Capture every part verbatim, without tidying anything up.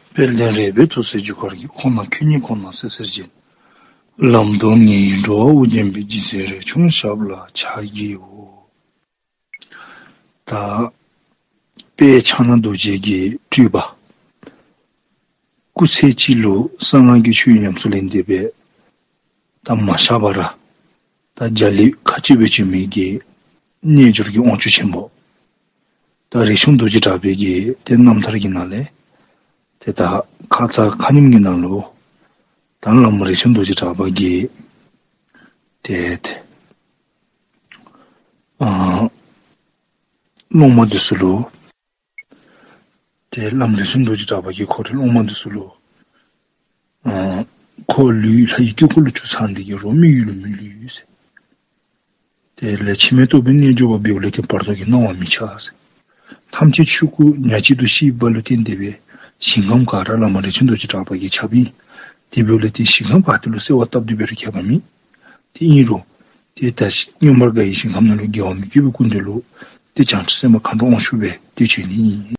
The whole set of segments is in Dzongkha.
དཔལ་ལྡན་རས་པའི་ཐུགས་སྲས་རྒྱུ་སྐར་གྱི། ཁོང་ན་ཁྱོད་ཉིད་ཁོང་ན་གསལ་ཟེར་བཞིན། ལམ་དུ་ངེས་འགྲོ་བ་དབུ་བརྒྱན་པའི། རྗེ་བཙུན་རས་ཆུང་ཞབས་ལ་ཕྱག་བགྱིའོ། ད་དཔལ་ཕྱག་ན་རྡོ་རྗེ་གི་སྤྲུལ་པ། སྐུ་ཚེ་གཅིག་ལུ་གསང་སྔགས་ཀྱི་ཆོས་ཉམས་སུ་ལེན་ཏེ་སྦེ་ད་མ་གཤགས་པར་ར་ད་འཇའ་ལུས་མཁའ་སྤྱོད་སྦེ་བྱོན་མི་གི་རྣལ་འབྱོར་གྱི་དབང་ཕྱུག་ཆེན་པོ། ད་རས་ཆུང་རྡོ་རྗེ་གྲགས་པའི་གི་ཏེ་རྣམ་ཐར་གྱི་ནང་ལས་ཏེ་ད་ཁ་ཙ་ཁ་ཉིནམ་གྱི་ནང་ལུ་ད་བླམ་རས་ཆུང་རྡོ་རྗེ་གྲགས་པ་གིས་ཏེ་ཏེ་ཨ་སློབ་མ་འདི་ཚུ་ལུ་ཏེ་བླམ་རས་ཆུང་རྡོ་རྗེ་གྲགས་པ་གིས་ཁོ་རའི་སློབ་མ་འདི་ཚུ་ལུ་ཨ་ཁོ་ལུས་ལྷ་ཡི་དཀྱིལ་འཁོར་ལུ་བཅུག་ཚར་འདི་གིས་རོགས་མི་ཡུལ་ལུ་མི་ལུས་ཟེར། དེ་ལས་ཕྱི་མའི་རྟོག་པའི་རྣལ་འབྱོར་པ་འབདཝ་ལས་བརྟེན་བར་དོ་གི་སྣང་བ་མི་འཆར་ཟེར། ཐམས་ཅད་ཆོས་སྐུ་ཉག་གཅིག་ཏུ་ཤེས་པ་ལུ་བརྟེན་ཏེ་སྦེ་ཞིང་ཁམས་ག་ར་བླམ་རས་ཆུང་རྡོ་རྗེ་གྲགས་པ་གི་ཆ་པས། དེ་འབདཝ་ལས་བརྟེན་ཞིང་ཁམས་ག་ཏེ་ལུ་གསོལ་བ་བཏབ་སྟེ་འབད་རུང་ཁྱད་པར་མེད། དེ་ཨིན་རུང་ཏེ་ད་མངོན་པར་དགའ་བའི་ཞིང་ཁམས་ནང་ལུ་དགེ་བ་མི་བསྐྱོད་པའི་སྐུ་མདུན་ལུ་ཏེ་བྱང་ཆུབ་སེམས་དཔའ་མཁའ་འགྲོ་དབང་ཕྱུག་སྦེ་ཏེ་བྱོན་ནི་ཨིན།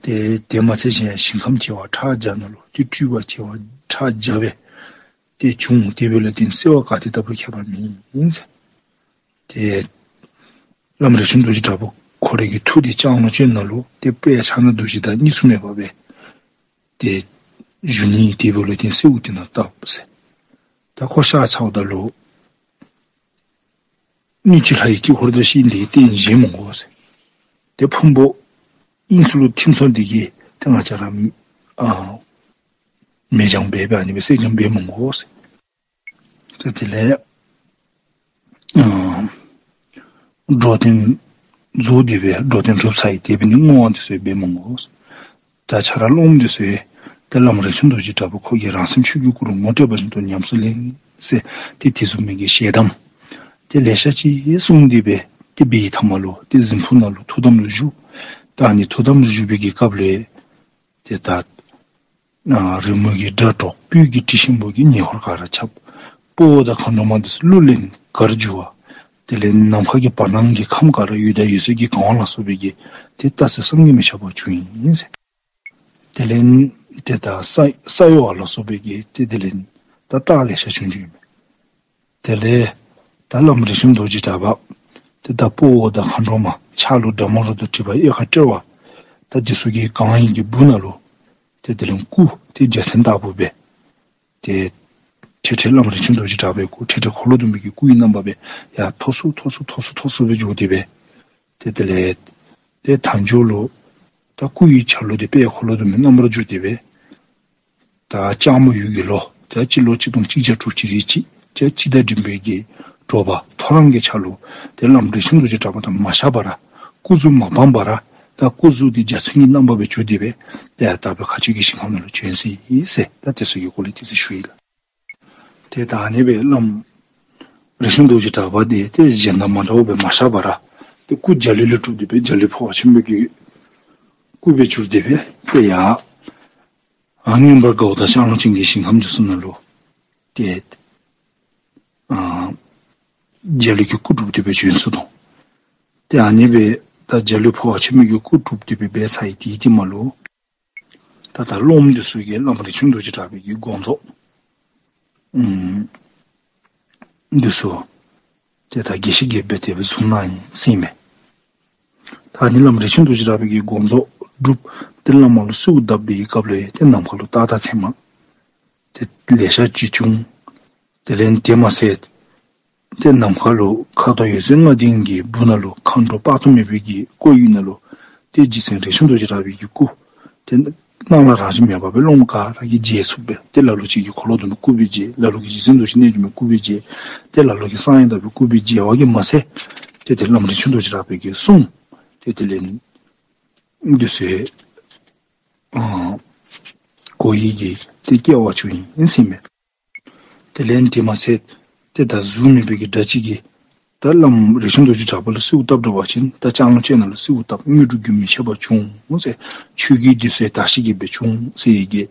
ཏེ་དེ་མ་ཚད་གཞན་ཞིང་ཁམས་བྱེ་བ་ཕྲག་བརྒྱ་ནང་ལུ་ཏེ་སྤྲུལ་པ་བྱེ་བ་ཕྲག་བརྒྱ་སྦེ་ཏེ་བྱུང་། དེ་འབདཝ་ལས་བརྟེན་གསོལ་བ་ག་ཏེ་བཏབ་རུང་ཁྱད་པར་མེད་ཟེར། ཏེ་བླམ་རས་ཆུང་རྡོ་རྗེ་གྲགས་པ་ཁོ་རའི་གི་ཐུགས་འདི་ལྕང་ལོ་ཅན་ནང་ལུ་ཏེ་དཔལ་ཕྱག་ན་རྡོ་རྗེ་དང་གཉིས་སུ་མེད་པ་སྦེ་ཏེ་བཞུགས་ནི། དེ་འབདཝ་ལས་བརྟེན་གསོལཝ་དེ་ནང་བཏབ་ཟེར། ད་ཁོ་གཤགས་ཚརཝ་ད་ལུ་སྣོད་བཅུད་ལྷ་ཡི་དཀྱིལ་འཁོར་དང་ཤིང་འདི་རྟེན་བཞེངས་མི་དགོ་ཟེར། ཏེ་ཕུང་པོ་དབྱིངས་སུ་ལུ་ཐིམ་སོང་འདི་གིས་ཏེ་ང་བཅས་ར་ཨ་མེ་སྦྱང་འབད་འབད་ཨ་ནི་སྦེ་བསད་སྦྱང་འབད་མི་དགོ་ཟེར། ཏེ་དེ་ལས་ཨ་འགྲོ་དོན་རྫོགས་ཏེ་སྦེ་འགྲོ་དོན་གྲུབ་ཚར་ཡི། དེ་འབད་ནི་བསྔོ་བ་འདི་ཚུ་འབད་མི་དགོ་ཟེར། ད་ཁྱོད་ར་སློབ་མ་འདི་ཚུ་ཡང་ཏེ་བླམ་རས་ཆུང་རྡོ་རྗེ་གྲགས་པ་ཁོ་གིས་རང་སེམས་ཆོས་ཀྱི་སྐུ་རུ་ངོ་སྤྲོད་པ་བཞིན་དུ་ཉམས་སུ་ལེན་ཟེར་ཏེ་དེ་བཟུམ་མའི་གི་ཞལ་གདམས་ཏེ་ལེ་ཤ་ཅིག་གསུངས་ཏེ་སྦེ་ཏེ་འབད་བའི་མཐའ་མ་ལུ་ཏེ་གཟིམ་ཕུག་ནང་ལུ་ཐུགས་དམ་ལུ་བཞུགས། ད་ཨ་ནི་ཐུགས་དམ་ལུ་བཞུགས་པའི་གི་སྐབས་ལུ་ཏེ་ད་ཨ་རོལ་མོ་གི་སྒྲ་སྒྲོགས། སྤོས་ཀྱི་དྲི་ཞིམ་པོ་གིས་ཉེ་འཁོར་ག་ར་ཁྱབ། དཔའ་བོ་དང་མཁའ་འགྲོ་མ་འདི་ཚུ་གླུ་ལེན་གར་རྒྱུ་བ། དེ་ལས་ནམ་མཁའ་གི་བར་སྣང་གི་ཁམས་ག་ར་འོད་ཟེར་འོད་ཟེར་གྱིས་གང་བ་ལ་སོགས་པའི་གི་ཏེ་རྟགས་ཚུ་བསམ་གྱིས་མི་ཁྱབ་པ་བྱུང་ཡི་ཟེར། དེ་ལས་ཏེ་ད་ས་ས་གཡོ་བ་ལ་སོགས་པའི་གི་ཏེ་དེ་ལས་ད་རྟགས་ལེ་ཤ་བྱུང་བྱུངམ་ཨིན། དེ་ལས་ད་བླམ་རས་ཆུང་རྡོ་རྗེ་གྲགས་པ་ཏེ་ད་དཔའ་བོ་དང་མཁའ་འགྲོ་མ་ཕྱག་ལུ་དགྲ་མ་རུ་དང་གྲིབ་པ་གཡས་ཁ་དཔྲལ་བ་ད་འདི་ཚུ་གིས་གང་བའི་གི་སྦུག་ན་ལུ་ཏེ་དེ་ལས་སྐུ་ཏེ་འཇའ་ཚོན་ལྟ་བུ་སྦེ་ཏེ་ཁྲེ་ཁྲེ་བླམ་རས་ཆུང་རྡོ་རྗེ་གྲགས་པའི་སྐུ་ཁྲེ་ཁྲེ་འཁོར་ལོ་སྡོམ་པའི་གི་སྐུ་ཡི་རྣམ་པ་སྦེ་ཡར་མཐོ་སུ་མཐོ་སུ་མཐོ་སུ་མཐོ་སུ་སྦེ་འགྱོ་སྟེ་སྦེ་ཏེ་དེ་ལས་ཏེ་མཐའ་མཇུག་ལུ་ད་སྐུ་ཡི་ཆ་ལུགས་འདི་དཔལ་འཁོར་ལོ་སྡོམ་པའི་རྣམ་པར་གྱུར་ཏེ་སྦེ་ད་ལྕང་མོ་ཡོས་ཀྱི་ལོ་ད་སྤྱི་ལོ་གཅིག་སྟོང་གཅིག་བརྒྱ་དྲུག་ཅུ་རེ་གཅིག་ཏེ་སྤྱི་ཟླ་འབྲིང་པོའི་གི་དྲོ་པ་ཐོ་རངས་ཀྱི་ཆ་ལུ་ཏེ་བླམ་རས་ཆུང་རྡོ་རྗེ་གྲགས་པ་དང་མ་གཤགས་པར་སྐུ་གཟུགས་མ་སྤངས་པར་ད་སྐུ་གཟུགས་འདི་འཇའ་ཚོན་གྱི་རྣམ་པ་སྦེ་གྱུར་ཏེ་སྦེ་ཏེ་ད་ལྟོ་མཁའ་སྤྱོད་ཀྱི་ཞིང་ཁམས་ནང་ལུ་བྱོན་ཅི་ཟེར། ད་དེ་ཚུ་གི་སྐོར་ལས་ཏེ་ཟེར་ཞུ་ཡི་ལགས། ཏེ་ད་ཨ་ནི་སྦེ་བླམ་རས་ཆུང་རྡོ་རྗེ་གྲགས་པ་འདི་ཏེ་གཞན་དང་མ་འདྲཝ་སྦེ་མ་གཤགས་པར་ཏེ་སྐུ་འཇའ་ལུས་ལུ་གྲུབ་སྟེ་སྦེ་འཇའ་ལུས་འཕོ་བ་ཆེན་པོའི་གི་སྐུ་སྦེ་གྱུར་ཏེ་སྦེ་ཏེ་ཡར་ཨ་མངོན་པར་དགའ་བ་དང་ལྕང་ལོ་ཅན་གྱི་ཞིང་ཁམས་འདི་ཚུ་ནང་ལུ་ཏེ་ཨ་འཇའ་ལུས་ཀྱི་སྐུ་གྲུབ་སྟེ་སྦེ་བྱོན་སོ་ནུག། ཏེ་ཨ་ནི་སྦེ་ད་འཇའ་ལུས་འཕོ་བ་ཆེན་པོའི་གི་སྐུ་གྲུབ་སྟེ་སྦེ་འབད་ཚར་ཡི། དེའི་རྟིང་མ་ལུ་ད་ད་སློབ་མ་འདི་ཚུ་གིས་བླམ་རས་ཆུང་རྡོ་རྗེ་གྲགས་པའི་གི་དགོངས་རྫོགས་ཨུམ་འདི་ཚུ་ཏེ་ད་དགེ་བཤེས་ཀྱིས་འབད་དེ་སྦེ་བཟུང་གནང་ཡི་ཟེར་ཨིན་མས། ད་ཨ་ནི་བླམ་རས་ཆུང་རྡོ་རྗེ་གྲགས་པའི་གི་དགོངས་རྫོགས་སྒྲུབ་སྟེ་བླ་མ་ལུ་གསོལཝ་བཏབ་པའི་གི་སྐབས་ལུ་ཏེ་ནམ་མཁའ་ལུ་རྟགས་དང་མཚན་མ་ཏེ་ལེ་ཤ་ཅིག་བྱུང་། དེ་ལས་དེ་མ་ཚད་ཏེ་ནམ་མཁའ་ལུ་ཁ་དོག་འོད་ཟེར་ལྔ་ལྡན་གྱི་སྦུག་ན་ལུ་མཁའ་འགྲོ་དཔག་ཏུ་མེད་པའི་གི་སྐུ་ཡི་ནང་ལུ་ཏེ་རྗེ་བཙུན་རས་ཆུང་རྡོ་རྗེ་གྲགས་པའི་གི་སྐུ་ཏེ་སྣང་ལ་རང་བཞིན་མེད་པ་སྦེ་སློབ་མ་ག་ར་གིས་མཇལ་ཚུགསཔ་སྦེ་ཏེ་ལ་ལུ་ཅིག་གིས་འཁོར་ལོ་སྡོམ་པའི་སྐུ་སྦེ་མཇལ། ལ་ལུ་གིས་རྗེ་བཙུན་རྡོ་རྗེ་རྣལ་འབྱོར་མའི་སྐུ་སྦེ་མཇལ། ཏེ་ལ་ལུ་གིས་གསང་བའི་བདག་པོའི་སྐུ་སྦེ་མཇལ་བ་གིས་མ་ཚད་ཏེ་ཏེ་བླམ་རས་ཆུང་རྡོ་རྗེ་གྲགས་པའི་གི་གསུང་ཏེ་དེ་ལས་འདི་ཚུ་ཨ་གོ་བའི་གི་ཏེ་སྐལ་བ་བྱུང་ཡི་ཟེར་ཨིན་མས། དེ་ལས་དེ་མ་ཚད་ཏེ་ད་གཟུགས་མེད་པའི་གི་དགྲ་ཅིག་གིས་ད་བླམ་རས་ཆུང་རྡོ་རྗེ་གྲགས་པ་ལུ་གསོལཝ་བཏབ་འགྱོ་བ་ཅིན་ད་ལྕང་ལོ་ཅན་ནང་ལུ་གསོལཝ་བཏབ། དངོས་གྲུབ་རྒྱུན་མི་འཆད་པ་བྱུང་ཟེར། ཆོས་གོས་འདི་ཚུ་ཡང་དར་ཞིང་རྒྱས་པ་བྱུང་ཟེར་བའི་གི་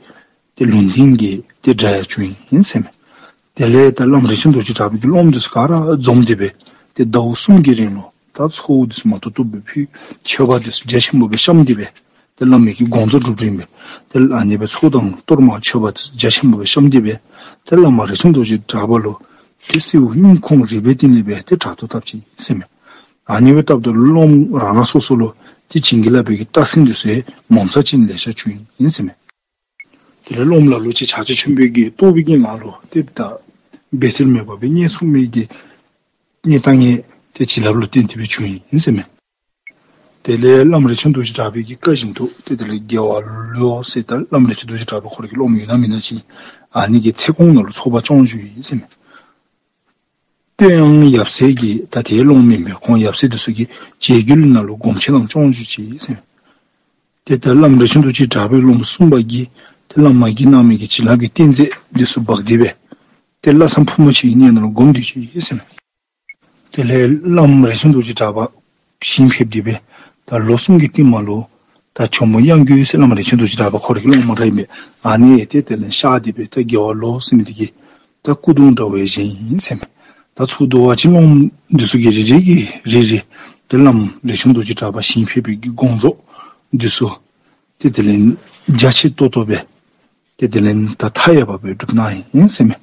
ཏེ་ལུང་བསྟན་གྱི་ཏེ་སྒྲ་ཡང་བྱུང་ཡི་ཟེར་ཨིན་མས། དེ་ལས་ད་བླམ་རས་ཆུང་རྡོ་རྗེ་གྲགས་པའི་གི་སློབ་མ་འདི་ཚུ་ག་ར་འཛོམས་ཏེ་སྦེ་ཏེ་ཟླཝ་གསུམ་གྱི་རིང་ལུ་ད་ཚོགས་འདི་ཚུ་མ་ཏོག་ཏོ་སྦེ་ཕུལ། མཆོད་པ་འདི་ཚུ་རྒྱ་ཆེན་པོ་སྦེ་བཤམས་ཏེ་སྦེ་ཏེ་བླ་མའི་གི་དགོངས་རྫོགས་སྒྲུབ་སྒྲུབཔ་ཨིན་པས། ཏེ་ཨ་ནི་སྦེ་ཚོགས་དང་གཏོར་མ་མཆོད་པ་རྒྱ་ཆེན་པོ་སྦེ་བཤམས་ཏེ་སྦེ་ཏེ་བླ་མ་རས་ཆུང་རྡོ་རྗེ་གྲགས་པ་ལུ་ཏེ་གསོལཝ་ཨིནམ་ཁོང་རིག་པའི་གཏིང་ལས་སྦེ་ཏེ་དྲག་ཏུ་བཏབ་ཅི་ཟེར་མས། ཨ་ནི་སྦེ་བཏབ་ད་ལུ་སློབམ་རང་རང་སོ་སོ་ལུ་ཏེ་བྱིན་གྱིས་བརླབས་པའི་གི་རྟགས་མཚན་འདི་ཚུ་ངོ་མཚར་ཅན་ལེ་ཤ་བྱུང་ཡི་ཟེར་མས། དེ་ལས་སློབམ་ལ་ལུ་ཅིག་ཕྱག་རྒྱ་ཆེན་པོའི་གི་རྟོགས་པའི་གི་ངང་ལུ་ཏེ་ད་འབད་ཚུལ་མེད་པར་སྦེ་བརྙས་ཚུགས་མི་གི་བརྙས་བཏང་ནི་ཏེ་བྱིན་རླབས་ལུ་བརྟེན་ཏེ་སྦེ་བྱུང་ཡི་ཟེར་མས། དེ་ལས་བླམ་རས་ཆུང་རྡོ་རྗེ་གྲགས་པའི་གི་བཀའ་བཞིན་དུ་ཏེ་དེ་ལས་རྒྱལ་བ་ལོ་ཟེར་ད་བླམ་རས་ཆུང་རྡོ་རྗེ་གྲགས་པ་ཁོ་རའི་གི་སློབམ་ཡོད་ན་མེད་ན་ཅིག་ཨ་ནི་གི་ཚེ་གོང་ནང་ལུ་ཚོགས་པ་སྐྱོང་བཞུགས་ཡི་ཟེར་མས། སྟོད་ཡང་ཡབ་སྲས་ཀྱི་ད་དེའི་སློབམ་ཨིན་པས། ཁོང་ཡབ་སྲས་འདི་ཚུ་གིས་བྱ་རྒྱུད་ནང་ལུ་སྒོམ་ཆེན་རྣམས་སྐྱོང་བཞུགས་ཅི་ཟེར་མས། ཏེ་ད་བླམ་རས་ཆུང་རྡོ་རྗེ་གྲགས་པའི་སློབམ་གསུམ་པ་གིས་ཏེ་བླ་མ་གིས་གནང་མི་གི་བྱིན་རླབས་ཀྱི་རྟེན་རྫས་འདི་ཚུ་འབག་སྟེ་སྦེ་ཏེ་བླ་བཟང་ཕོ་མོ་ཆེ་གི་གནས་ནང་ལུ་སྒོམ་སྡོད་ཅི་ཟེར་མས། དེ་ལས་བླམ་རས་ཆུང་རྡོ་རྗེ་གྲགས་པ་ཞིང་ཕེབས་ཏེ་སྦེ་ད་ལོ་གསུམ་གྱི་རྟིང་མ་ལུ་ད་ཇོ་མོ་གཡང་འགུགས་ཟེར་བླམ་རས་ཆུང་རྡོ་རྗེ་གྲགས་པ་ཁོ་རའི་གི་སློབམ་ར་ཨིན་པས། ཨ་ནི་ཡང་ཏེ་དེ་ལས་གཤགས་ཏེ་སྦེ་ད་རྒྱལ་བ་ལོ་ཟེར་མི་འདི་གི་ད་སྐུ་གདུང་འདྲ་བ་ཅིག་ཨིན་ཟེར་མས། ད་ཚོགས་འདུ་བ་ཅིན་སློབམ་འདི་ཚུ་གིས་རེ་རེ་གིས་རེ་རེ་ཏེ་བླམ་རས་ཆུང་རྡོ་རྗེ་གྲགས་པ་ཞིང་ཕེབས་པའི་གི་དགོངས་རྫོགས་འདི་ཚུ་ཏེ་དེ་ལས་རྒྱ་ཆེ་ཏོག་ཏོ་སྦེ་ཏེ་དེ་ལས་ད་མཐའ་ཡས་པ་སྦེ་སྒྲུབ་གནང་ཡི་ཟེར་མས།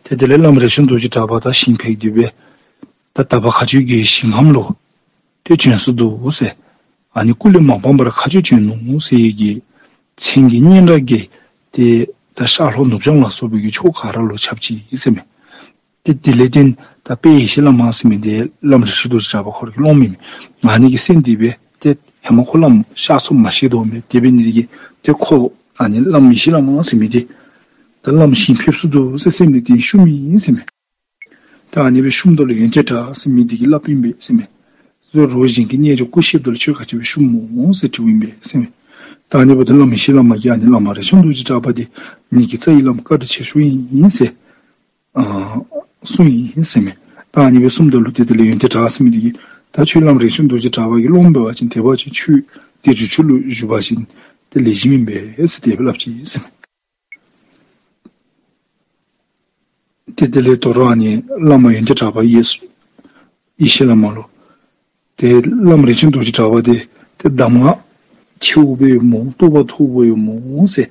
ཏེ་དེ་ལས་བླམ་རས་ཆུང་རྡོ་རྗེ་གྲགས་པ་ད་ཞིང་ཕེབས་ཏེ་སྦེ་ད་དག་པ་མཁའ་སྤྱོད་ཀྱི་ཞིང་ཁམས་ལུ་ཏེ་བྱོན་སོ་ནུག་ཟེར། ཨ་ནི་སྐུ་ལས་མ་སྤངས་པར་མཁའ་སྤྱོད་བྱོན་ནུག་ཟེར་བའི་གི་མཚན་གྱི་སྙན་གྲགས་ཀྱིས་ཏེ་ད་ཤར་ལྷོ་ནུབ་བྱང་ལ་སོགས་པའི་གི་ཕྱོགས་ག་ར་ལུ་ཁྱབ་ཅི་ཟེར་མས། ཏེ་དེ་ལས་བརྟེན་ད་དཔལ་ཡེ་ཤེས་བླ་མ་ཟེར་མི་འདི་བླམ་རས་ཆུང་རྡོ་རྗེ་གྲགས་པ་ཁོ་རའི་གི་སློབམ་ཨིན་མས། ཨ་ནི་གིས་གསན་ཏེ་སྦེ་ཏེ་ཧེ་མ་ཁོ་བླམ་གཤགས་སོངམ་མ་ཤེས་དོ་མས། དེ་འབད་ནི་དེ་གིས་ཏེ་ཁོ་ཨ་ནི་བླམ་ཡེ་ཤེས་བླ་མ་ཟེར་མི་འདི་ད་བླམ་ཞིང་ཕེབས་སོ་ནུག་ཟེར་གསན་ནི་དེ་བཤུམས་ཡི་ཟེར་མས། ད་ཨ་ནི་སྦེ་བཤུམ་ད་ལུ་ཡོན་ཏན་གྲགས་ཟེར་མི་འདི་གིས་སླབ་ཨིན་པས་ཟེར་མས། ད་རོགས་གཞན་གྱི་རྣལ་འབྱོར་སྐུ་གཤེགསཔ་ད་ལུ་ཁྱོད་ག་ཅི་སྦེ་བཤུམ་སྨོ་ཟེར་དྲིཝ་ཨིན་པས་ཟེར་མས། ད་ཨ་ནི་འབདཝ་ད་བླམ་ཡེ་ཤེས་བླ་མ་གིས་ཨ་ནི་བླ་མ་རས་ཆུང་རྡོ་རྗེ་གྲགས་པ་འདི་ངེ་གི་རྩ་བའི་བླམ་བཀའ་དྲིན་ཆེ་ཤོས་ཨིན་ཟེར་ཨ་གསུངས་ཡི་ཟེར་མས། ད་ཨ་ནི་སྦེ་གསུངམ་ད་ལུ་ཏེ་དེ་ལས་ཡོན་ཏན་གྲགས་ཟེར་མི་འདི་གིས་ད་ཁྱོད་བླམ་རས་ཆུང་རྡོ་རྗེ་གྲགས་པ་གི་སློབམ་འབད་བ་ཅིན་དེ་འབད་བ་ཅིན་ཁྱོད་ཏེ་རི་ཁྲོད་ལུ་བཞུགས་པ་ཅིན་ཏེ་ལེགས་ཤོམ་ཨིན་པས་ཟེར་དེ་སྦེ་སླབ་ཅི་ཟེར་མས། ཏེ་དེ་ལས་དོ་རུང་ཨ་ནི་བླ་མ་ཡོན་ཏན་གྲགས་པ་ཡེ་ཤེས་བླ་མ་ལུ་ཏེ་བླམ་རས་ཆུང་རྡོ་རྗེ་གྲགས་པ་འདི་ཏེ་གདམས་ངག་ཆེཝ་སྦེ་ཡོད་སྨོ། རྟོགས་པ་མཐོ་པོ་ཡོད་སྨོ་ཟེར་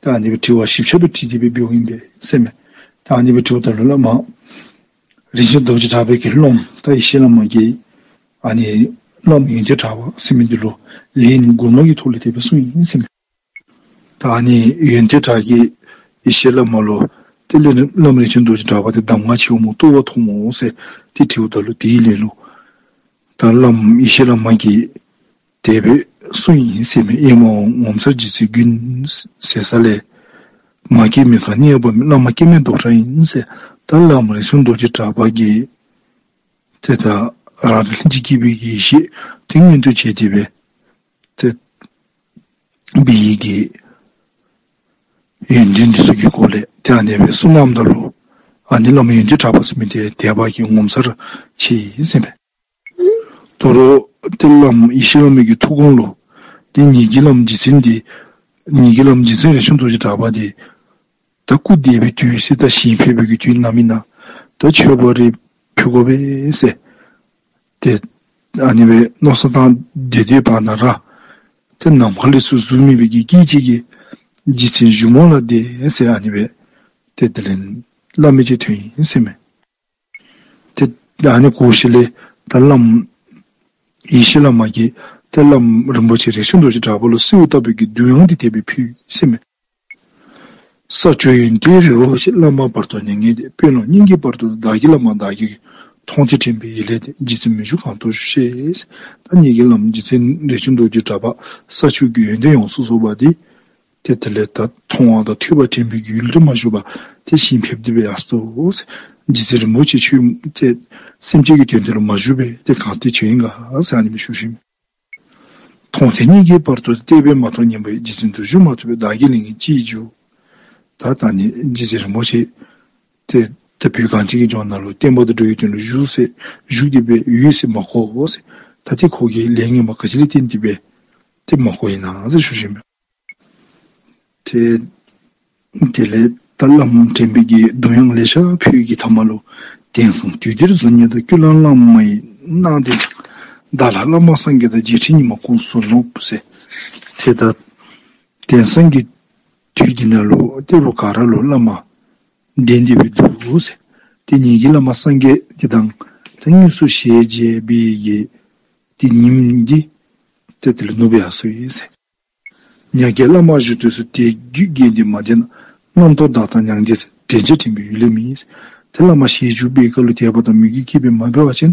ད་ཨ་ནི་སྦེ་དྲི་བ་ཞིབ་ཆ་སྦེ་དྲིས་ཏེ་སྦེ་འབདཝ་ཨིན་པས་ཟེར་མས། ད་ཨ་ནི་སྦེ་དྲིཝ་ད་ལུ་བླ་མ་རས་ཆུང་རྡོ་རྗེ་གྲགས་པའི་གི་སློབམ་ད་ཡེ་ཤེས་བླ་མ་གིས་ཨ་ནི་བླམ་ཡོན་ཏན་གྲགས་པ་ཟེར་མི་འདི་ལུ་ལན་མགུར་མ་གི་ཐོག་ལས་དེ་སྦེ་གསུངས་ཡི་ཟེར་མས། ད་ཨ་ནི་ཡོན་ཏན་གྲགས་ཀྱིས་ཡེ་ཤེས་བླ་མ་ལུ་ཏེ་ལས་བླམ་རས་ཆུང་རྡོ་རྗེ་གྲགས་པ་འདི་གདམས་ངག་ཆེཝ་སྨོ་རྟོགས་པ་མཐོ་སྨོ་ཟེར་ཏེ་དྲིཝ་ད་ལུ་དེའི་ལན་ལུ་ད་བླམ་ཡེ་ཤེས་བླ་མ་གིས་དེ་སྦེ་གསུངས་ཡི་ཟེར་མས། ཨེ་མ་འོ་ངོ་མཚར་རྗེ་བཙུན་མགོན་ཟེར་ས་ལས། མ་སྐྱེས་མི་ཁ་གནས་པ་མེད། བླ་མ་སྐྱེ་མེད་རྡོར་གྲགས་ཡིན་ཟེར། ད་བླམ་རས་ཆུང་རྡོ་རྗེ་གྲགས་པ་གིས་ཏེ་ད་རང་རིགས་ལྷན་ཅིག་སྐྱེས་པའི་ཡེ་ཤེས་དེ་མངོན་དུ་བྱས་ཏེ་སྦེ་ཏེ་འབད་བའི་གི་ཡོན་ཏན་འདི་ཚུ་གི་སྐོར་ལས་ཏེ་ཨ་ནི་སྦེ་གསུངས་གནངམ་ད་ལུ་ཨ་ནི་བླམ་ཡོན་ཏན་གྲགས་པ་ཟེར་མི་འདི་དད་པ་གིས་ངོ་མཚར་ཆེ་ཡི་ཟེར་མས། དོ་རུང་ཏེ་བླམ་ཡེ་ཤེས་བླ་མའི་གི་ཐུགས་དགོངས་ལུ་ཏེ་ཉིད་ཀྱི་བླམ་རྗེ་བཙུན་འདི་ཉིད་ཀྱི་བླམ་རྗེ་བཙུན་རས་ཆུང་རྡོ་རྗེ་གྲགས་པ་འདི་ད་སྐུ་འདས་པའི་དུས་ཟེར་ད་ཞིང་ཕེབས་པའི་གི་དུས་ནམ་ཨིན་ན་ད་མཆོད་པ་རེ་ཕུལ་དགོ་པས་ཟེར། ཏེ་ཨ་ནི་སྦེ་མནོ་བསམ་བཏང་སྡོད་སྡོདཔ་ད་ར་ཏེ་ནམ་མཁའ་ལས་ཚུར་གཟུགས་མེད་པའི་གི་སྐད་ཅིག་གིས་རྗེ་བཙུན་བཞུགས་མོ་ལ་བདེ་ཟེར་ཨ་ནི་སྦེ་ཏེ་དེ་ལས་སླབ་མི་ཅིག་ཐོན་ཡི་ཟེར་མས། ཏེ་ཨ་ནི་གོ་ཞིནམ་ལས་ད་བླམ་ཡེ་ཤེས་བླ་མ་གིས་ཏེ་བླམ་རིན་པོ་ཆེ་རས་ཆུང་རྡོ་རྗེ་གྲགས་པ་ལུ་གསོལཝ་བཏབ་པའི་གི་གདུང་དབྱངས་འདི་དེ་སྦེ་ཕུལ་ཟེར་མས། ས་བཅུ་ཡོན་ཏན་རི་བོ་ཆེ། བླ་མ་བར་དོ་མྱ་ངན་འདས། དཔོན་སློབ་གཉིས་ཀྱི་བར་དུ་བདག་གིས་བླ་མ་བདག་གིས་མཐོང་ཐོས་དྲན་པའི་ཡིད་ལས་འདས། རྗེ་བཙུན་མི་བཞུགས་གང་དུ་བཞུགས་ཤེས། ད་ངེ་གི་བླམ་རྗེ་བཙུན་རས་ཆུང་རྡོ་རྗེ་གྲགས་པ་ས་བཅུ་གི་ཡོན་ཏན་ཡོངས་སུ་རྫོགས་པ་འདི་ཏེ་དེ་ལས་ད་མཐོང་བ་དང་ཐོས་པ་དྲན་པའི་གི་ཡུལ་དུ་མ་བཞུགས་པར་ཏེ་ཞིང་ཕེབས་ཏེ་སྦེ་ཡར་སོ་ཟེར། རྗེ་བཙུན་རིན་པོ་ཆེ་ཁྱོད་ཏེ་སེམས་ཅན་གྱི་དོན་དེ་ལུ་མ་བཞུགས་པས། ཏེ་གང་སྟེ་བྱོན་ག་ཟེར་ཨ་ནི་སྦེ་ཞུ་ཞིནམ་མཐོང་ཐོས་གཉིས་ཀྱི་བར་དུ་བལྟས་པས་མ་མཐོང་ཉན་པ་ཡི། རྗེ་བཙུན་དུ་བཞུགས་མ་ཐུབ་པས། བདག་གིས་ལས་ངན་ཅི་ཡིས་བསྒྱུར། ད་ད་ནི་རྗེ་བཙུན་རིན་པོ་ཆེ་ཏེ་ཏེ་བོད་གངས་ཅན་གྱི་ལྗོངས་ནང་ལུ་བསྟན་པ་དང་འགྲོ་བའི་དོན་ལུ་བཞུགས་ཟེར་བཞུགས་ཏེ་སྦེ་ཡོད་ཟེར་མ་གོ་ཟེར། ད་ཏེ་ཁོ་གིས་ལས་ངན་པ་ག་ཅི་ལས་བརྟེན་ཏེ་སྦེ་ཏེ་མ་གོ་ཡི་ན་ཟེར་ཞུ་ཞིནམ་ཏེ་དེ་ལས་ད་བླམ་དྲན་པའི་གི་གདུང་དབྱངས་ལེ་ཤ་ཕུལ་གྱི་ཐ་མ་ལུ། དེང་སང་དུས་འདིར་གཟུགས་བརྙན་དང་། ཀུན་ལ་བླ་མ་ཡི་སྣང་བདེ་ཀྱང་། བདག་ལ་བླ་མ་སངས་རྒྱས་དང་། རྗེས་དྲན་ཉི་མ་ཀུན་བཟོད་ནོར་བུ་ཟེར། ཏེ་ད་ དེང་སང་གི་དུས་འདི་ནང་ལུ་ཏེ་རོགས་ག་ར་ལུ་བླ་མ་གདན་འདི་སྦེ་འདུག་ཟེར། ཏེ་ངེ་གི་བླ་མ་སངས་རྒྱས་འདི་དང་ད་དངོས་སུ་ཞལ་མཇལ་བའི་གི་ཏེ་ཉིནམ་འདི་ཏེ་དེ་ལས་ནུབ་ཡར་སོ་ཡི་ཟེར། ཉག་གི་བླ་མ་བཞུགས་དུས་སུ་དད་གུས་བསྐྱེད་དེ་མ་བསྟེན་ན། རྣམ་རྟོག་བདག་དང་མྱང་འདས་ཟེར། དྲན་བྱེད་དྲན་པའི་ཡུལ་ལས་མེད་ཟེར། ཏེ་བླ་མ་ཞལ་བཞུགས་པའི་སྐབས་ལུ་དད་པ་དང་མོས་གུས་བསྐྱེད་པའི་མ་འབད་བ་ཅིན་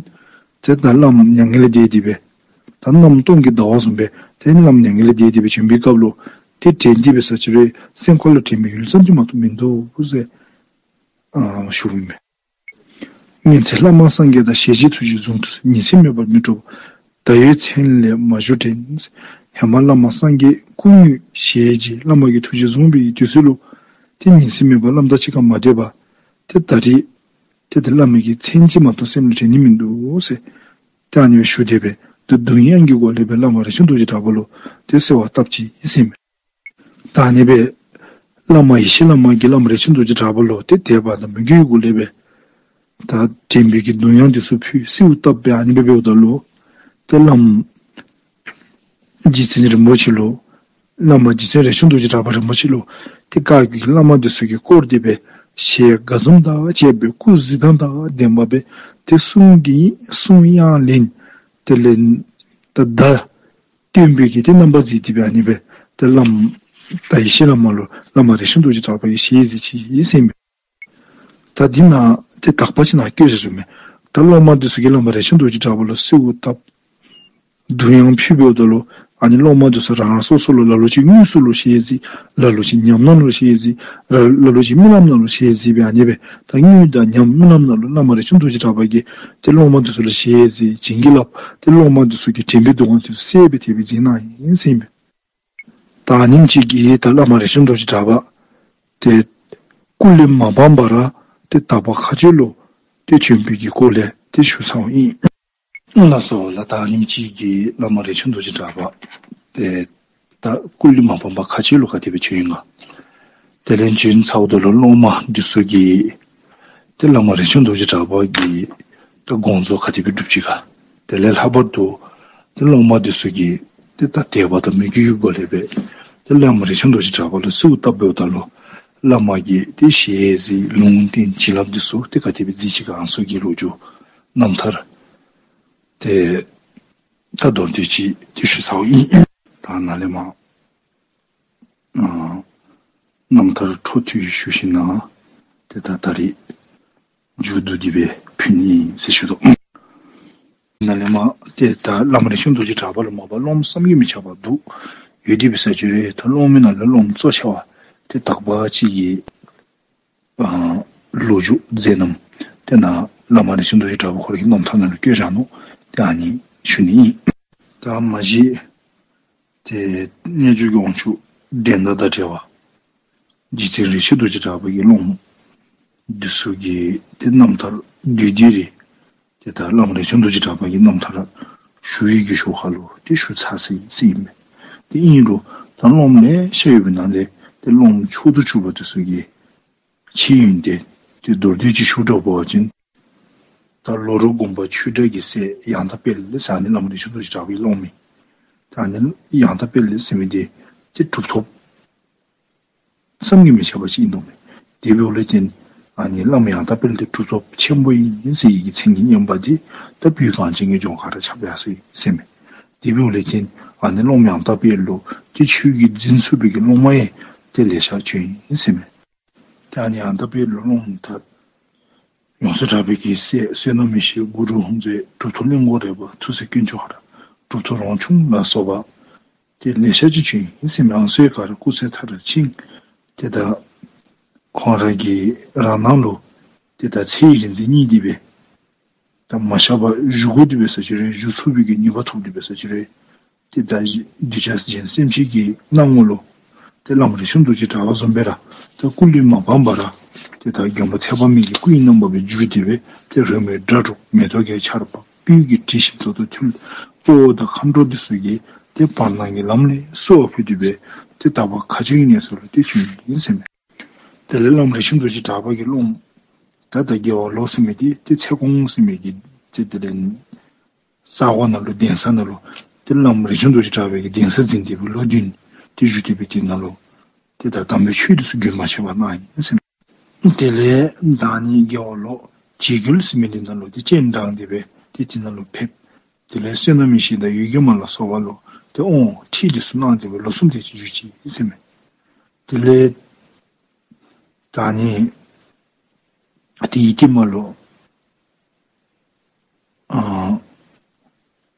ཏེ་ད་བླམ་མྱ་ངན་ལས་འདས་ཏེ་སྦེ་ད་གནམ་སྟོང་གི་ཟླ་བ་བཟུམ་སྦེ་ཏེ་བླམ་མྱ་ངན་ལས་འདས་ཏེ་སྦེ་བྱོན་པའི་སྐབས་ལུ་ཏེ་དྲན་ཏེ་སྦེ་ས་ཅི་རེ་སེམས་ཁ་ལུ་དྲན་པའི་ཡུལ་ཙམ་ཅིག་མ་གཏོགས་མིན་འདུག་ཟེར་ཨ་ཞུཝ་ཨིན་མས། སྔོན་ཚེ་བླ་མ་སངས་རྒྱས་དང་། ཞལ་མཇལ་ཐུགས་རྗེས་བཟུང་དུ་ཟེར། ཉིན་མཚན་མེད་པར་མི་འཕྲོག་པ། ད་ཡོད་མཚན་ལས་མ་བཞུགས་དྲན། ཧེ་མ་བླ་མ་སངས་རྒྱས་སྐུ་དངོས་ཞལ་མཇལ་བླ་མ་གི་ཐུགས་རྗེས་བཟུང་བའི་དུས་སུ་ལུ་ཏེ་ཉིན་མཚན་མེད་པར་བླ་མ་དང་གཅིག་ཁར་མ་སྡོད་པར་ཏེ་ད་རེས་ཏེ་ཏེ་བླ་མ་གི་མཚན་ཅིག་མ་གཏོགས་སེམས་ལུ་དྲན་ནི་མིན་འདུག་ཟེར། ཏེ་ཨ་ནི་སྦེ་ཞུ་སྟེ་སྦེ་ཏེ་གདུང་དབྱངས་ཀྱི་སྒོ་ལས་སྦེ་བླ་མ་རས་ཆུང་རྡོ་རྗེ་གྲགས་པ་ལུ་ཏེ་གསོལ་བ་བཏབ་ཅི་ཟེར་ཨིན་མས། ད་ཨ་ནི་སྦེ་བླ་མ་ཡེ་ཤེས་བླ་མ་གིས་བླ་མ་རས་ཆུང་རྡོ་རྗེ་གྲགས་པ་ལུ་ཏེ་དད་པ་དང་མོས་གུས་ཀྱི་སྒོ་ལས་སྦེ་ད་དྲན་པའི་གི་གདུང་དབྱངས་འདི་ཚུ་ཕུལ་གསོལཝ་བཏབ་སྦེ་ཨ་ནི་སྦེ་འབདཝ་ད་ལུ་ཏེ་བླམ་རྗེ་བཙུན་རིན་པོ་ཆེ་ལུ་བླ་མ་རྗེ་བཙུན་རས་ཆུང་རྡོ་རྗེ་གྲགས་པ་རིན་པོ་ཆེ་ལུ་ཏེ་བཀའ་བརྒྱུད་ཀྱི་བླ་མ་འདི་ཚུ་གིས་བསྐོར་ཏེ་སྦེ་ཞལ་དགའ་འཛུམ་དང་བཅས་པའི་སྐུ་གཟི་མདངས་དང་ལྡན་པ་སྦེ་ཏེ་གསུང་གི་གསུང་དབྱངས་ལེན་ཏེ་ལེན་ཏེ་བརྡ་སྟོན་པའི་གི་ཏེ་རྣམ་པ་མཛད་དེ་སྦེ་ཨ་ནི་སྦེ་ཏེ་བླམ་ད་ཡེ་ཤེས་བླ་མ་ལུ་བླ་མ་རས་ཆུང་རྡོ་རྗེ་གྲགས་པ་གིས་ཞལ་གཟིགས་ཅི་ཟེར་ཨིན་མས། ད་འདི་ནང་ཏེ་དག་པ་ཅིག་ནང་བཀོད་བཞག་ཞུ་མས། ད་སློབ་མ་འདི་ཚུ་གིས་བླ་མ་རས་ཆུང་རྡོ་རྗེ་གྲགས་པ་ལུ་གསོལཝ་བཏབ་གདུང་དབྱངས་ཕུལ་འབདཝ་ད་ལུ་ཨ་ནི་སློབ་མ་འདི་ཚུ་རང་རང་སོ་སོ་ལུ་ལ་ལུ་ཅིག་དངོས་སུ་ལུ་ཞལ་གཟིགས། ལ་ལུ་ཅིག་ཉམས་སྣང་ལུ་ཞལ་གཟིགས། ལ་ལ་ལུ་ཅིག་རྨི་ལམ་ནང་ལུ་ཞལ་གཟིགས་སྦེ་ཨ་ནི་སྦེ་ད་དངོས་དང་ཉམས་རྨི་ལམ་ནང་ལུ་བླ་མ་རས་ཆུང་རྡོ་རྗེ་གྲགས་པ་གིས་ཏེ་སློབ་མ་འདི་ཚུ་ལུ་ཞལ་གཟིགས་བྱིན་གྱིས་བརླབས། ཏེ་སློབ་མ་འདི་ཚུ་གི་དྲན་པའི་སྡུག་བསྔལ་འདི་ཚུ་བསལ་སྦེ་དེ་སྦེ་མཛད་གནང་ཡི་ཟེར་ཨིན་མས། ད་ཨ་ནེམ་ཅིག་གིས་ད་བླ་མ་རས་ཆུང་རྡོ་རྗེ་གྲགས་པ་ཏེ་སྐུ་ལས་མ་སྤངས་པར་ཏེ་དག་པ་མཁའ་སྤྱོད་ལུ་ཏེ་བྱོན་པའི་གི་སྐོར་ལས་ཏེ་ཞུ་ཚརཝ་ཨིན། ལགས་སོ་ལགས། ད་ཨ་ནེམ་ཅིག་གིས་བླ་མ་རས་ཆུང་རྡོ་རྗེ་གྲགས་པ་ཏེ་ད་སྐུ་ལས་མ་སྤངས་པར་མཁའ་སྤྱོད་ལུ་ག་དེ་སྦེ་བྱོན་ཡི་ག། དེ་ལས་བྱོན་ཚརཝ་ད་ལུ་སློབ་མ་འདི་ཚུ་གིས་ཏེ་བླ་མ་རས་ཆུང་རྡོ་རྗེ་གྲགས་པ་གི་ད་དགོངས་རྫོགས་ག་དེ་སྦེ་སྒྲུབ་ཅི་ག། དེ་ལས་ལྷག་པར་དུ་ཏེ་སློབ་མ་འདི་ཚུ་གིས་ཏེ་ད་དད་པ་དང་མོས་གུས་ཀྱི་སྒོ་ལས་སྦེ་ཏེ་བླ་མ་རས་ཆུང་རྡོ་རྗེ་གྲགས་པ་ལུ་གསོལཝ་བཏབ་འབདཝ་ད་ལུ་བླ་མ་གིས་ཏེ་ཞལ་གཟིགས་ལུང་བསྟན་བྱིན་རླབས་འདི་ཚུ་ཏེ་ག་དེ་སྦེ་མཛད་ཅི་ག་ཨ་ནི་ཚུ་གི་ལོ་རྒྱུས་རྣམ་ཐར་ཏེ་ད་མདོར་བསྡུས་ཅིག་ཏེ་ཞུ་ཚརཝ་ཨིན། ད་ནཱ་ལས་མར་ཨ་རྣམ་ཐར་འཕྲོ་མཐུད་ཞུ་ཞིནམ་ལས་ཏེ་ད་ད་རེས་མཇུག་བསྡུ་སྟེ་སྦེ་ཕུལ་ནི་ཨིན་ཟེར་ཞུ་དོ། ནཱ་ལས་མར་ཏེ་ད་བླ་མ་རས་ཆུང་རྡོ་རྗེ་གྲགས་པ་ལུ་མ་པ་སློབ་མ་བསམ་གྱིས་མི་ཁྱབ་པ་འདུག། ཡོད་དེ་འབད་ས་ཅི་རུང་ད་སློབ་མའི་ནང་ལས་སློབ་མ་གཙོ་ཆེ་བ་ཏེ་དག་པ་ཅིག་གི་ཨ་ལོ་རྒྱུས་མཛད་རྣམ་ཏེ་ནཱ་བླ་མ་རས་ཆུང་རྡོ་རྗེ་གྲགས་པ་ཁོ་རའི་རྣམ་ཐར་ནང་ལུ་བཀོད་བཞག་ནུག། ཏེ་ཨ་ནི་ཞུ་ནི་ཨིན། ད་མ་གཞི་ཏེ་རྣལ་འབྱོར་གྱི་དབང་ཕྱུག་འགྲན་ཟླ་དང་བྲལ་བ་རྗེ་བཙུན་རས་ཆུང་རྡོ་རྗེ་གྲགས་པ་གི་སློབ་མ་འདི་ཚུ་གི་ཏེ་རྣམ་ཐར་བསྡུས་ཏེ་རེ་ཏེ་ད་བླ་མ་རས་ཆུང་རྡོ་རྗེ་གྲགས་པ་གི་རྣམ་ཐར་ཞུ་བའི་གི་ཞོར་ཁ་ལུ་ཏེ་ཞུ་ཚར་ཟེར་ཟེར་ཨིན་མས། ཏེ་ཨིན་རུང་ད་སློབ་མ་ལེ་ཤ་ཡོད་པའི་ནང་ལས་ཏེ་སློབ་མ་མཆོག་ཏུ་གྱུར་པ་འདི་ཚུ་གི་ཆེ་ཡོན་ཏན་ཏེ་མདོར་བསྡུས་ཅིག་ཞུ་འགྱོ་བ་ཅིན་ད་ལོ་རོ་དགོངས་པ་ཆོས་གྲགས་ཀྱི་སྲས་ཡང་དག་དཔལ་ཟེར་ཨ་ནི་བླ་མ་རས་ཆུང་རྡོ་རྗེ་གྲགས་པའི་སློབ་མ་ཨིན། ད་ཨ་ནི་ཡང་དག་དཔལ་ཟེར་མི་འདི་ཏེ་གྲུབ་ཐོབ་བསམ་གྱིས་མི་ཁྱབ་པ་ཅིག་ཨིན་དོ་མས། དེ་འབདཝ་ལས་བརྟེན་ཨ་ནི་བླ་མ་ཡང་དག་དཔལ་འདི་གྲུབ་ཐོབ་ཆེན་པོ་ཨིན་ཟེར་བའི་གི་མཚན་གྱིས་སྙན་པ་འདི་ད་བོད་གངས་ཅན་གྱི་ལྗོངས་ག་ར་ཁྱབ་ཡར་སོ་ཡི་ཟེར་མས། དེ་འབདཝ་ལས་བརྟེན་ཨ་ནི་བླ་མ་ཡང་དག་དཔལ་ལུ་ཏེ་ཆོས་ཀྱི་རྫུན་ཚུགས་པའི་གི་སློབ་མ་ཡང་ཏེ་ལེ་ཤ་བྱོན་ཡི་ཟེར་མས། ཏེ་ཨ་ནི་ཡང་དག་དཔལ་ལུ་སློབ་མ་ད་ཡོངས་སུ་གྲགས་པའི་གི་སྲས་བསོད་ནམས་ཡེ་ཤེས་གུ་རུ་ཧཱུྃ་མཛོད་གྲུབ་ཐོབ་གླིང་སྐོར་རས་པ་ཐུགས་སྲས་དཀོན་མཆོག་ཧ་ར་གྲུབ་ཐོབ་རོང་ཆུང་ལ་སོགས་པ་ཏེ་ལེ་ཤ་ཅིག་བྱོན་ཡི་ཟེར་མས། ཨ་ནི་ཚུ་ག་ར་སྐུ་ཚེ་མཐར་ཕྱིན་ཏེ་ད་ཁོང་ར་གི་རང་སྣང་ལུ་ཏེ་ད་ཚེ་ཡི་རིང་ཚད་བསྙིལ་ཏེ་སྦེ་ད་མ་གཤགས་པར་བཞུགས་དགོ་དེ་འབད་ས་ཅི་རུང་བཞུགས་ཚུགས་པའི་གི་ནུས་པ་ཐོབ་དེ་འབད་ས་ཅི་རུང་ཏེ་ད་གདུལ་བྱ་གཞན་སེམས་ཅན་གྱི་སྣང་ངོ་ལུ་ཏེ་བླ་མ་རས་ཆུང་རྡོ་རྗེ་གྲགས་པ་བཟུམ་སྦེ་ར་ཏེ་སྐུ་ལས་མ་སྤངས་པར་ར་ཏེ་ད་མགོན་པོ་ཐེག་པ་དམན་གྱི་སྐུའི་རྣམ་པ་སྦེ་བསྒྱུར་ཏེ་སྦེ་ཏེ་རོལ་མོའི་སྒྲ་སྒྲོག། མེ་ཏོག་གི་ཆར་འབབ། སྤོས་ཀྱི་དྲི་ཞིམ་ཏོག་ཏོ་འཐུལ། དཔའ་བོ་དང་མཁའ་འགྲོ་འདི་ཚུ་གིས་ཏེ་བར་སྣང་གི་ལམ་ལས་གསོལ་བ་ཕུལ་ཏེ་སྦེ་ཏེ་དག་པ་མཁའ་སྤྱོད་ཀྱི་གནས་སུ་ལུ་ཏེ་བྱོན་ཡི་ཟེར་མས། དེ་ལས་བླ་མ་རས་ཆུང་རྡོ་རྗེ་གྲགས་པ་གི་སློབ་མ་ད་ད་རྒྱལ་བ་ལོ་ཟེར་མི་འདི་ཏེ་ཚེ་གོང་ཟེར་མི་གི་ཏེ་དེ་ལས་ས་གོ་ནང་ལུ་གདན་ས་ནང་ལུ་ཏེ་བླ་མ་རས་ཆུང་རྡོ་རྗེ་གྲགས་པའི་གི་གདན་ས་འཛིན་ཏེ་སྦེ་ལོ་བདུན་ ཏེ་བཞུགས་ཏེ་སྦེ་དེ་ནང་ལུ་ཏེ་ད་དམ་པའི་ཆོས་འདི་ཚུ་རྒྱུན་མ་ཆད་པར་གནང་ཡི་ཟེར་མས། དེ་ལས་ད་ཨ་ནི་རྒྱལ་བ་ལོ་བྱི་རྒོད་ཟེར་མི་འདི་ནང་ལུ་ཏེ་སྤྱན་དྲངས་ཏེ་སྦེ་ཏེ་དེ་ནང་ལུ་ཕེབས། དེ་ལས་བསོད་ནམས་ཡེ་ཤེས་དང་ཡིད་དགེ་མ་ལ་སོགས་པ་ལུ་ཏེ་དབང་ཁྲིད་འདི་ཚུ་གནང་སྟེ་སྦེ་ལོ་གསུམ་དེ་ཅིག་བཞུགས་ཅི་ཟེར་མས། དེ་ལས་ད་ཨ་ནི་ཏེ་ཡི་གེ་མ་ལུ་ཨ་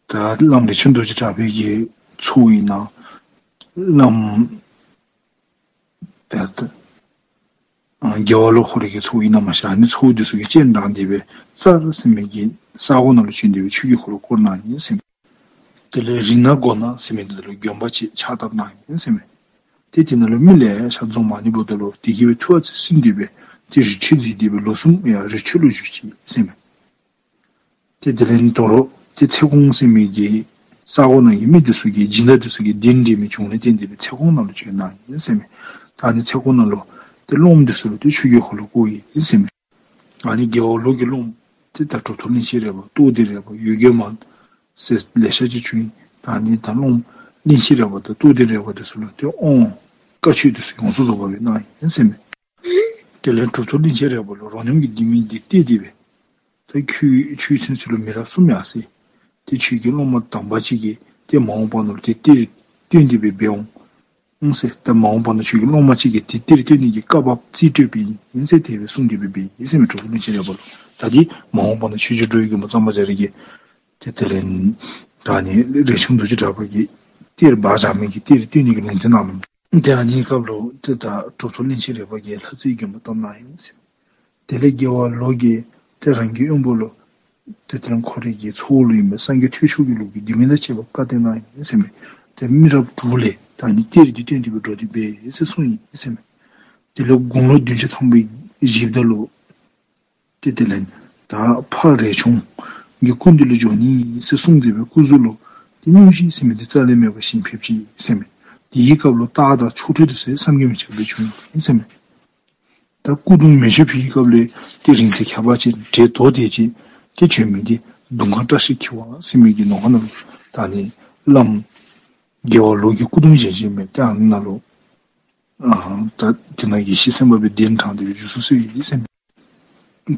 ད་བླམ་རས་ཆུང་རྡོ་རྗེ་གྲགས་པའི་གི་ཚོགས་ཨིན་ན་བླམ་ད་ཨ་རྒྱལ་བ་ལོ་ཁོ་རའི་གི་ཚོགས་ཨིན་ན་མ་ཤེས། ཨ་ནི་ཚོགས་འདི་ཚུ་གིས་སྤྱན་དྲངས་ཏེ་སྦེ་ཙར་ཟེར་མི་གི་ས་གོ་ནང་ལུ་བྱོན་ཏེ་སྦེ་ཆོས་ཀྱི་འཁོར་ལོ་བསྐོར་གནང་ཡི་ཟེར་མས། དེ་ལས་རི་ནག་སྒོ་ནག་ཟེར་མི་འདི་ལུ་དགོན་པ་ཅིག་ཕྱག་བཏབ་གནང་ཡི་ཟེར་མས། ཏེ་དེ་ནང་ལུ་མི་ལེ་ཤ་འཛོམས། ཨ་ནི་འབདཝ་ད་ལུ་དེ་གིས་སྦེ་ཐུགས་ཨ་ཙི་སུན་ཏེ་སྦེ་ཏེ་རི་ཁྲོད་འཛེགས་ཏེ་སྦེ་ལོ་གསུམ་ཡང་རི་ཁྲོད་ལུ་བཞུགས་ཅི་ཟེར་མས། ཏེ་དེ་ལས་དོ་རུང་ཏེ་ཚེ་གོང་ཟེར་མི་གི་ས་གོ་ནང་གི་མི་འདི་ཚུ་གིས་སྦྱིན་བདག་འདི་ཚུ་གིས་གདན་འདྲེན་མི་བྱུང་ལས་བརྟེན་ཏེ་སྦེ་ཚེ་གོང་ནང་ལུ་བྱོན་གནང་ཡི་ཟེར་མས། ད་ཨ་ནི་ཚེ་གོང་ནང་ལུ་ཏེ་སློབ་མ་འདི་ཚུ་ལུ་ཏེ་ཆོས་ཀྱི་འཁོར་ལོ་བསྐོར་ཡི་ཟེར་མས། ཨ་ནི་རྒྱལ་བ་ལོ་གི་སློབ་མ་ཏེ་ད་གྲུབ་ཐོབ་གླིང་ཆེན་རས་པ་རྟོགས་ལྡན་རས་པ་ཡིད་དགེ་མ་ཟེར་ལེ་ཤ་ཅིག་བྱུང་ཡི། ད་ཨ་ནི་ད་སློབ་མ་གླིང་ཆེན་རས་པ་དང་རྟོགས་ལྡན་རས་པ་འདི་ཚུ་ལུ་ཏེ་དབང་བཀའ་ཆོས་འདི་ཚུ་ཡོངས་སུ་རྫོགས་པ་སྦེ་གནང་ཡི་ཟེར་མས། དེ་ལས་གྲུབ་ཐོབ་གླིང་ཆེན་རས་པ་ལུ་རོ་སྙོམས་ཀྱི་ལྡེ་མིག་འདི་གཏད་དེ་སྦེ་ད་ཁྱོད་ཁྱོད་ཚུན་ཚོད་ལུ་མི་རབས་གསུམ་ཡར་སོ་ཡི། ཏེ་ཁྱོད་ཀྱི་སློབ་མ་དང་པ་ཅིག་གིས་ཏེ་མ་འོངས་པ་ནང་ལུ་ཏེ་གཏེར་བཏོན་ཏེ་སྦེ་འབད་འོང་ཟེར། ད་མ་འོངས་པ་ནང་ཁྱོད་ཀྱི་སློབ་མ་ཅིག་གིས་ཏེ་གཏེར་བཏོན་ནི་གི་བཀའ་བབས་རྩིས་སྤྲོད་པའི་ཨིན་ཟེར་དེ་སྦེ་གསུངས་ཏེ་སྦེ་འབད་ཡི་ཟེར་མས། གྲུབ་ཐོབ་གླིང་ཆེན་རས་པ་ལུ། ད་འདི་མ་འོངས་པ་ནང་ཆོས་རྗེ་འགྲོ་བའི་མགོན་པོ་གཙང་པ་རྒྱ་རས་ཀྱིས་ཏེ་དེ་ལས་ད་ཨ་ནི་རས་ཆུང་རྡོ་རྗེ་གྲགས་པ་གིས་གཏེར་སྦ་བཞག་མི་གི་གཏེར་བཏོན་ནི་གི་ལུང་བསྟན་གནང་ནུག། ཏེ་ཨ་ནི་སྐབས་ལུ་ཏེ་ད་གྲུབ་ཐོབ་གླིང་ཆེན་རས་པ་གིས་ལྷ་རྩེ་དགོན་པ་བཏབ་གནང་ཡི་ཟེར། དེ་ལས་རྒྱལ་བ་ལོ་གིས་ཏེ་རང་གི་དབོན་པོ་ལུ་ཏེ་དེ་ལས་ཁོ་རའི་གི་ཚ་བོ་ལུ་ཨིན་པས་སངས་རྒྱས་ཐོས་མཆོག་གི་ལུགས་ཀྱི་ལྡེ་མིག་དང་བཅས་པ་བཀའ་གཏད་གནང་ཡི་ཟེར་མས། ཏེ་མི་རབས་དྲུག་ལས་ད་ཨ་ནི་གཏེར་འདི་བཏོན་ཏེ་སྦེ་འགྲོ་སྟེ་འབད་ཡི་ཟེར་གསུངས་ཡི་ཟེར་མས། དེ་ལས་དགུང་ལོ་བདུན་ཅུ་ཐམ་པ་བཞེསཔ་ད་ལུ་ཏེ་དེ་ལས་ད་ཕ་རས་ཆུང་གི་སྐུ་མདུན་ལུ་འགྱོ་ནི་ཟེར་གསུངས་ཏེ་སྦེ་སྐུ་གཟུགས་ལུ་ཏེ་སྙུང་གཞི་ཟེར་མི་འདི་རྩ་ལས་མེད་པར་ཞིང་ཕེབས་ཅི་ཟེར་མས། དེའི་སྐབས་ལུ་རྟགས་དང་ཆོ་འཕྲུལ་འདི་ཚུ་བསམ་གྱིས་མི་ཁྱབ་པ་བྱུང་ཡི་ཟེར་མས། ད་སྐུ་གདུང་མེ་མཆོད་ཕུལ་བའི་སྐབས་ལས་ཏེ་རིང་བསྲེལ་ཁྱད་པར་ཅན་བྲེ་དོ་དེ་ཅིག་ཏེ་བྱོན་མི་འདི་གདོང་ཁར་བཀྲ་ཤིས་འཁྱིལ་བ་ཟེར་མི་གི་ནང་ན་ལུ་ད་ཨ་ནི་བླམ་རྒྱལ་བ་ལོ་གི་སྐུ་གདུང་བཞེངས་བཞེངས་མི་ཏེ་ཨ་ནཱ་ལུ་ཨ་ད་དེ་ནང་ཡེ་ཤེས་སེམས་དཔའ་སྦེ་གདན་དྲངས་ཏེ་སྦེ་བཞུགས་སུ་གསོལ་ཡི་ཟེར་མས།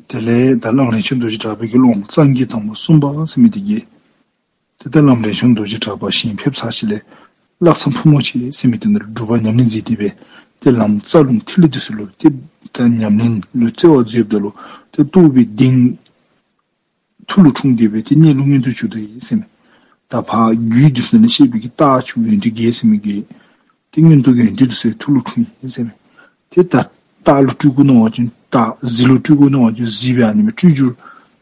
དེ་ལས་ད་བླམ་རས་ཆུང་རྡོ་རྗེ་གྲགས་པའི་གི་སློབ་མ་གཙང་གི་དང་པོ་གསུམ་པ་ཟེར་མི་འདི་གིས་ཏེ་ད་བླམ་རས་ཆུང་རྡོ་རྗེ་གྲགས་པ་ཞིང་ཕེབས་ཚར་ཞིནམ་ལས་ལྷ་ཚང་ཕུ་མོ་ཆེ་ཟེར་མི་འདི་ནང་ལུ་སྒྲུབ་པ་ཉམས་ལེན་མཛད་དེ་སྦེ་ཏེ་ལམ་རྩ་རླུང་ཐིག་ལེ་འདི་ཚུ་ལུ་ཏེ་ད་ཉམས་ལེན་ལུ་རྩོལ་བ་མཛདཔ་ད་ལུ་ཏེ་རྟོགས་པའི་གདེང་ཐུགས་ལུ་འཁྲུངས་ཏེ་སྦེ་ཏེ་གནས་ལུགས་མངོན་དུ་གྱུར་ཏེ་ཡོད་ཟེར་མས། ད་ཕར་རྒྱུད་འདི་ཚུ་ནང་ལས་བཤད་པའི་གི་རྟགས་བཅུ་ཡོན་ཏན་བརྒྱད་ཟེར་མི་གི་ཏེ་མངོན་རྟོགས་ཀྱི་ཡོན་ཏན་འདི་ཚུ་ཐུགས་ལུ་འཁྲུངས་ཡི་ཟེར་མས། ཏེ་ད་རྟགས་ལུ་སྤྲུལ་སྐུ་སྣང་བ་ཅིན་རྟགས། གཟིགས་ལུ་སྤྲུལ་སྐུ་སྣང་བ་ཅིན་གཟིགས་སྦེ་ཨ་ནི་མི་སྤྲུལ་བསྒྱུར་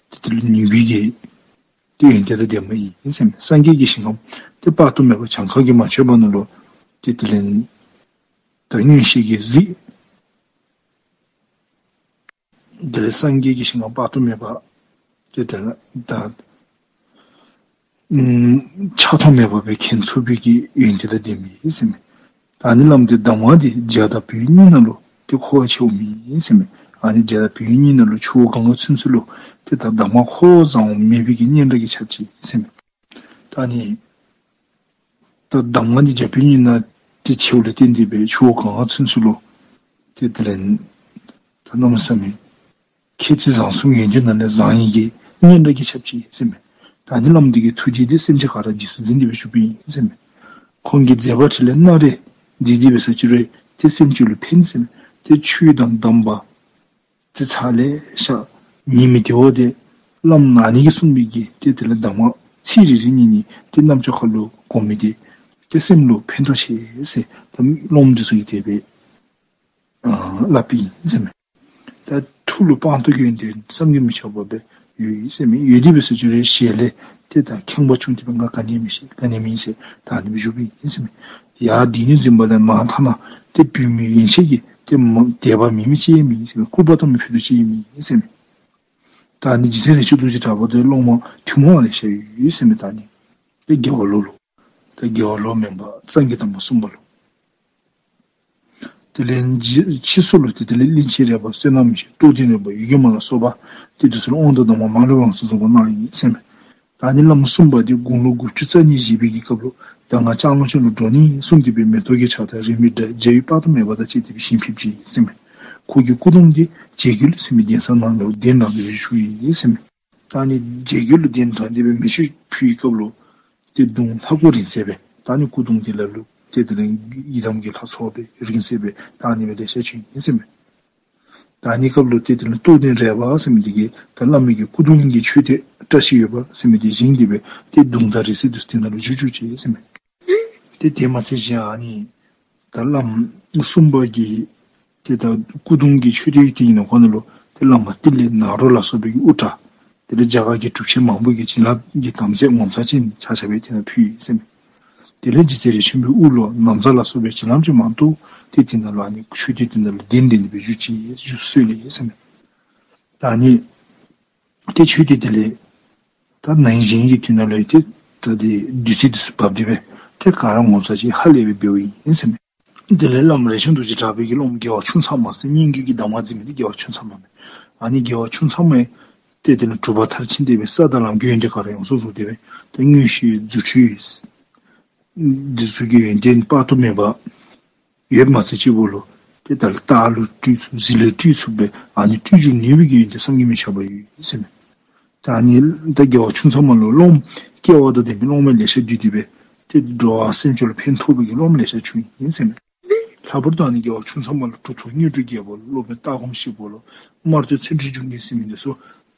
ཏེ་དེ་ལུ་ནུས་པའི་གི་ཏེ་ཡོན་ཏན་དང་ལྡནམ་ཨིན་ཟེར་མས། སངས་རྒྱས་ཀྱི་ཞིང་ཁམས་ཏེ་དཔག་ཏུ་མེད་པ་གྱངས་ཁ་གིས་མ་ཆོད་པ་ནང་ལུ་ཏེ་དེ་ལས་ད་མངོན་ཤེས་ཀྱིས་གཟིགས། དེ་ལས་སངས་རྒྱས་ཀྱི་ཞིང་ཁམས་དཔག་ཏུ་མེད་པ་ཏེ་དེ་ལས་ད་ཨམ་ཆགས་ཐོགས་མེད་པ་སྦེ་མཁྱེན་ཚུགས་པའི་གི་ཡོན་ཏན་དང་ལྡནམ་ཨིན་ཟེར་མས། ད་ཨ་ནི་བླམ་འདི་གདམས་ངག་འདི་རྒྱ་དང་བོད་གཉིས་ནང་ལུ་ཏེ་མཁོ་བ་ཆེཝ་མེད་ཟེར་མས། ཨ་ནི་རྒྱ་དང་བོད་གཉིས་ནང་ལུ་ཆུ་བོ་གངྒཱ་ཚུན་ཚོད་ལུ་ཏེ་ད་གདམས་ངག་མཁོ་བཟང་བ་མེད་པའི་གི་སྙན་གྲགས་ཀྱིས་ཁྱབ་ཅི་ཟེར་མས། ད་ཨ་ནི་ད་གདམས་ངག་འདི་རྒྱ་བོད་གཉིས་ནང་ཏེ་ཆེཝ་ལས་བརྟེན་ཏེ་སྦེ་ཆུ་བོ་གངྒཱ་ཚུན་ཚོད་ལུ་ཏེ་དེ་ལས་ད་གནམ་མེད་ས་མེད་མཁས་བཙུན་བཟང་གསུམ་ཡོན་ཏན་ནང་ལས་བཟང་ཡི་གི་སྙན་གྲགས་ཀྱིས་ཁྱབ་ཅི་ཟེར་མས། ད་ཨ་ནི་བླམ་འདི་གི་ཐུགས་རྗེ་འདི་སེམས་ཅན་ག་ར་རྗེས་སུ་འཛིན་ཏེ་སྦེ་བཞུགསཔ་ཨིན་ཟེར་མས། ཁོང་གི་མཛད་པ་འཕྲིན་ལས་སྣ་རེ་མཛད་དེ་འབད་ས་ཅིག་རུང་ཏེ་སེམས་ཅན་ལུ་ཕན་ཟེར་མས། ཏེ་ཆོས་དང་གདམས་པ་ཏེ་ཕྱག་ལེ་ཤ་ཉན་མི་དེ་བ་ཏེ་བླམ་ཨ་ནི་གིས་གསུངས་པའི་གི་ཏེ་དེ་ལས་གདམས་ངག་ཚིག་རེ་རེ་གཉིས་གཉིས་ཏེ་རྣམ་ཅོ་ཁ་ལུ་གོ་མི་འདི་ཏེ་སེམས་ལུ་ཕན་ཐོགས་ཆེ་ཟེར་ད་སློབ་མ་འདི་ཚུ་གིས་དེ་སྦེ་ཨ་སླབ་ཨིན་ཟེར་མས། ད་ཐུགས་ལུ་སྤངས་རྟོགས་ཀྱི་ཡོན་ཏན་བསམ་གྱིས་མི་ཁྱབ་པ་སྦེ་ཡོད་ཟེར་མས། ཡོད་དེ་འབད་ས་ཅིག་རུང་ཞལ་ལས་ཏེ་ད་ཁེངས་པ་བྱུང་སྟེ་སྦེ་ང་ག་ནི་མི་ཤེས་ག་ནི་མེན་ཟེར་ད་ཨ་ནི་སྦེ་བཞུགསཔ་ཨིན་ཟེར་མས། ཡར་སྡེ་སྣོད་འཛིན་པ་ལས་མར་ཐ་ན་ཏེ་བུད་མེད་ཡན་ཆད་ཀྱིས་ཏེ་མ་དད་པ་མེད་མི་ཅིག་ཡང་མེད་ཟེར་མས། སྐུར་པ་གཏང་མི་ཕུད་རྡོག་ཅིག་ཡང་མེད་ཟེར་མས། ད་ཨ་ནི་རྗེ་བཙུན་རས་ཆུང་རྡོ་རྗེ་གྲགས་པ་འདི་སློབ་མ་ཐུན་མོང་བ་ལེ་ཤ་ཡོད་ཟེར་མས། ད་ཨ་ནི་ཏེ་རྒྱལ་བ་ལོ་ལུ། ད་རྒྱལ་བ་ལོ་མེན་པར་གཙང་གི་དང་པོ་གསུམ་པ་ལུ། དེ་ལས་རྗེ་ཕྱིས་སུ་ལུ་ཏེ་དེ་ལས་གླིང་ཆེན་རས་པ་བསོད་ནམས་ཡེ་ཤེས་རྟོགས་ལྡན་རས་པ་ཡིད་བཞིན་མ་ལ་སོགས་པ་ཏེ་འདི་ཚུ་ལུ་དབང་དང་གདམས་ངག་མ་ལུས་པ་ཡོངས་སུ་རྫོགས་པ་གནང་ཡི་ཟེར་མས། ད་ཨ་ནི་བླམ་གསུམ་པ་འདི་དགུང་ལོ་དགུ་བཅུ་རྩ་གཉིས་བཞེས་པའི་གི་སྐབས་ལུ་ ད་ང་ལྕང་ལོ་ཅན་ལུ་འགྲོ་ནི་གསུངས་ཏེ་སྦེ་མེ་ཏོག་གི་ཆར་དང་རིངམོ་འདྲ་མཇལ་བའི་དཔག་ཏུ་མེད་པ་དང་བཅས་ཏེ་སྦེ་ཞིང་ཕེབས་ཅི་ཟེར་མས། ཁོ་གི་སྐུ་གདུང་འདི་བྱ་རྒོད་ཟེར་མི་གདན་ས་ནང་ལུ་གདན་དྲངས་ཏེ་སྦེ་བཞུགས་ཡི་ཟེར་མས། ད་ནི་བྱ་རྒོད་ལུ་གདན་དྲངས་ཏེ་སྦེ་མེ་མཆོད་ཕུལ་བའི་སྐབས་ལུ་ཏེ་གདུང་ལྷ་སྐུ་རིང་བསྲེལ་སྦེ་ད་ནི་སྐུ་གདུང་འདི་ལ་ལུ་ཏེ་དེ་ལས་ཡི་དམ་གྱི་ལྷ་ཚོགས་སྦེ་རིང་བསྲེལ་སྦེ་ད་ནི་སྦེ་ལེ་ཤ་བྱོན་ཡི་ཟེར་མས། ད་ནི་སྐབས་ལུ་ཏེ་དེ་ལས་རྟོགས་ལྡན་རས་པ་ཟེར་མི་འདི་གིས་ད་བླ་མའི་གི་སྐུ་གདུང་གི་མཆོད་རྟེན་བཀྲ་ཤིས་འོད་འབར་ཟེར་མི་འདི་བཞེངས་ཏེ་སྦེ་ཏེ་གདུང་དང་རིང་བསྲེལ་འདི་ཚུ་དེ་ནང་ལུ་བཞུགས་བཅུག་ཅི་ཟེར་མས། ཏེ་དེ་མ་ཚད་གཞན་ཨ་ནི་ད་བླམ་གསུམ་པ་གི་ཏེ་ད་སྐུ་གདུང་གི་མཆོད་རྟེན་དེ་ཨིན་ནོ་ཁོ་ན་ལུ་ཏེ་བླ་མ་ཏི་ལའི་ནཱ་རོ་ལ་སོགས་པའི་གི་དབུ་སྐྲ་དེ་ལས་རྒྱ་གར་གྱི་གྲུབ་ཆེན་མང་པོ་གི་བྱིན་རླབས་ཀྱི་དམ་རྫས་ངོ་མཚར་ཅན་ཆ་ཆ་སྦེ་དེ་ནང་ཕུལ་ཡི་ཟེར་མས། དེ་ལས་རྗེ་བཙུན་རས་ཆེན་པོའི་དབུ་ལུ་ན་བཟའ་ལ་སོགས་པའི་བྱིན་རླབས་ཅན་མང་དུ་ཏེ་དེ་ནང་ལུ་ཨ་ནི་མཆོད་རྟེན་དེ་ནང་ལུ་གདན་འདྲེན་ཏེ་སྦེ་བཞུགས་ཅི་བཞུགས་གསོལ་ལེ་ཟེར་མས། ད་ཨ་ནི་ཏེ་མཆོད་རྟེན་དེ་ལས་ད་ན་ཧིང་གཞེས་ནིང་གི་དུས་ནང་ལུ་ཏེ་ད་དེ་བདུད་རྩི་འདི་ཚུ་བབས་ཏེ་སྦེ་ཏེ་ག་ར་ངོ་མཚར་ཅིག་ཧ་ལས་སྦེ་འབདཝ་ཨིན་ཟེར་མས། དེ་ལས་བླམ་རས་ཆུང་རྡོ་རྗེ་གྲགས་པའི་གི་སློབ་མ་རྒྱལ་བ་ཆུང་ཚང་མ་ཟེར་སྙན་བརྒྱུད་ཀྱི་གདམས་ངག་འཛིན་མི་འདི་རྒྱལ་བ་ཆུང་ཚང་མ་མས། ཨ་ནི་རྒྱལ་བ་ཆུང་ཚང་མ་ཏེ་དེ་ལས་གྲུབ་པ་མཐར་ཕྱིན་ཏེ་སྦེ་ས་དང་ལམ་གྱི་ཡོན་ཏན་ག་ར་ཡོངས་སུ་རྫོགས་ཏེ་སྦེ་ཏེ་མངོན་ཤེས་རྫུ་འཕྲུལ་འདི་ཚུ་གི་ཡོན་ཏན་དཔག་ཏུ་མེད་པ་ཡོདཔ་མ་ཚད་གཅིག་པོ་ལུ་ཏེ་ད་རྟ་ལུ་སྤྲུལ་ཚུགས་གཟིག་ལུ་སྤྲུལ་ཚུགས་སྦེ་ཨ་ནི་སྤྲུལ་འཇུག་ནུས་པའི་གི་ཡོན་ཏན་བསམ་གྱིས་མི་ཁྱབ་པ་ཡོད་ཟེར་མས། ད་ཨ་ནི་ད་རྒྱལ་བ་ཆུང་ཚང་མ་ལུ་སློབ་སྐལ་བ་དང་ལྡན་པའི་སློབ་མ་ལེ་ཤ་འདུས་ཏེ་སྦེ་ཏེ་འགྲོ་བ་སེམས་ཅན་ལུ་ཕན་ཐོགས་པའི་གི་སློབ་མ་ལེ་ཤ་བྱུང་ཡི་ཟེར་མས། ལྷག་པར་དུ་ཨ་ནི་རྒྱལ་བ་ཆུང་ཚང་མ་ལུ་གྲུབ་ཐོབ་དངོས་གྲུབ་རྒྱལ་པོ་ལུ་སློབ་དཔོན་ལྟ་སྒོམ་ཞིག་པོ་ལུ་དམར་སྟོད་ཚུལ་ཁྲིམས་འབྱུང་གནས་ཟེར་མི་འདི་ཚུ་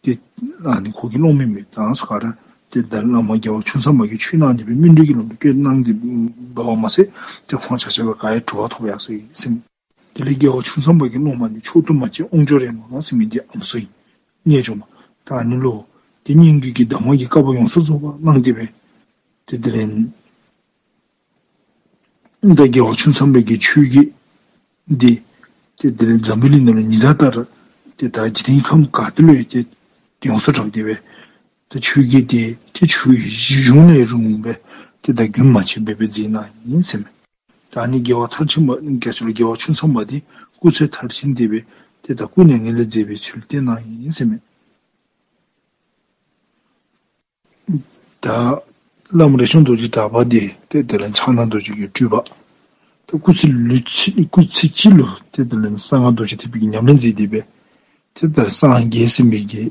ཏེ་ཨ་ནི་ཁོ་གི་སློབ་མ་མས། ད་ས་ག་ར་ཏེ་ད་བླ་མ་རྒྱལ་བ་ཆུང་ཚང་མ་གིས་ཆོས་གནང་སྟེ་སྦེ་སྨིན་གྲོལ་གྱི་ལམ་དུ་བཀོད་གནང་སྟེ་འབདཝ་མ་ཚད་ཏེ་ཁོང་ཆ་ཁྱབ་ག་ཡང་གྲུབ་པ་ཐོབ་ཡར་སོ་ཡི་ཟེར་མས། དེ་ལས་རྒྱལ་བ་ཆུང་ཚང་མ་གི་སློབ་མ་ནི་མཆོག་ཏུ་མ་མཆིས་དབང་ཕྱུག་རས་མ་ཟེར་མི་འདི་ཨམ་སྲུ་ཨིན། རྣལ་འབྱོར་མ། ད་ཨ་ནི་ལུ་ཏེ་སྙན་བརྒྱུད་ཀྱི་གདམས་ངག་གི་བཀའ་པོད་ཡོངས་སུ་རྫོགས་པ་གནང་སྟེ་སྦེ་ཏེ་དེ་ལས་ད་རྒྱལ་བ་ཆུང་ཚང་པའི་གི་ཆོས་བརྒྱུད་འདི་ཏེ་དེ་ལས་འཛམ་བུ་གླིང་ནང་ལུ་ཉི་ཟླ་ལྟར་ཏེ་ད་འཇིག་རྟེན་ཁམས་ག་ཏེ་ལུ་ཡང་ཏེ་ཡོངས་སུ་གྲགས་ཏེ་སྦེ་ཏེ་ཆོས་བརྒྱུད་འདི་ཏེ་ཆོས་གཞི་གཞུང་ལས་རིང་སྦེ་ཏེ་ད་རྒྱུན་མ་ཆད་པར་སྦེ་མཛད་གནང་ཡི་ཟེར་མས། ད་ཨ་ནི་རྒྱལ་བ་མཐར་ཕྱིན་པ་རྒྱལ་བ་ཆུང་ཚང་པ་འདི་སྐུ་ཚེ་མཐར་ཕྱིན་ཏེ་སྦེ་ཏེ་ད་སྐུ་མྱ་ངན་ལས་འདས་པའི་ཚུལ་བསྟན་གནང་ཡི་ཟེར་མས། ད་བླམ་རས་ཆུང་རྡོ་རྗེ་གྲགས་པ་འདི་ཏེ་དེ་ལས་ཕྱག་ན་རྡོ་རྗེ་གི་སྤྲུལ་པ། ད་སྐུ་ཚེ་ལུས་ཚེ་སྐུ་ཚེ་གཅིག་ལུ་ཏེ་དེ་ལས་གསང་སྔགས་རྡོ་རྗེ་ཐེག་པའི་གི་ཉམས་ལེན་མཛད་དེ་སྦེ་ཏེ་ད་སངས་རྒྱས་ཟེར་མི་གི་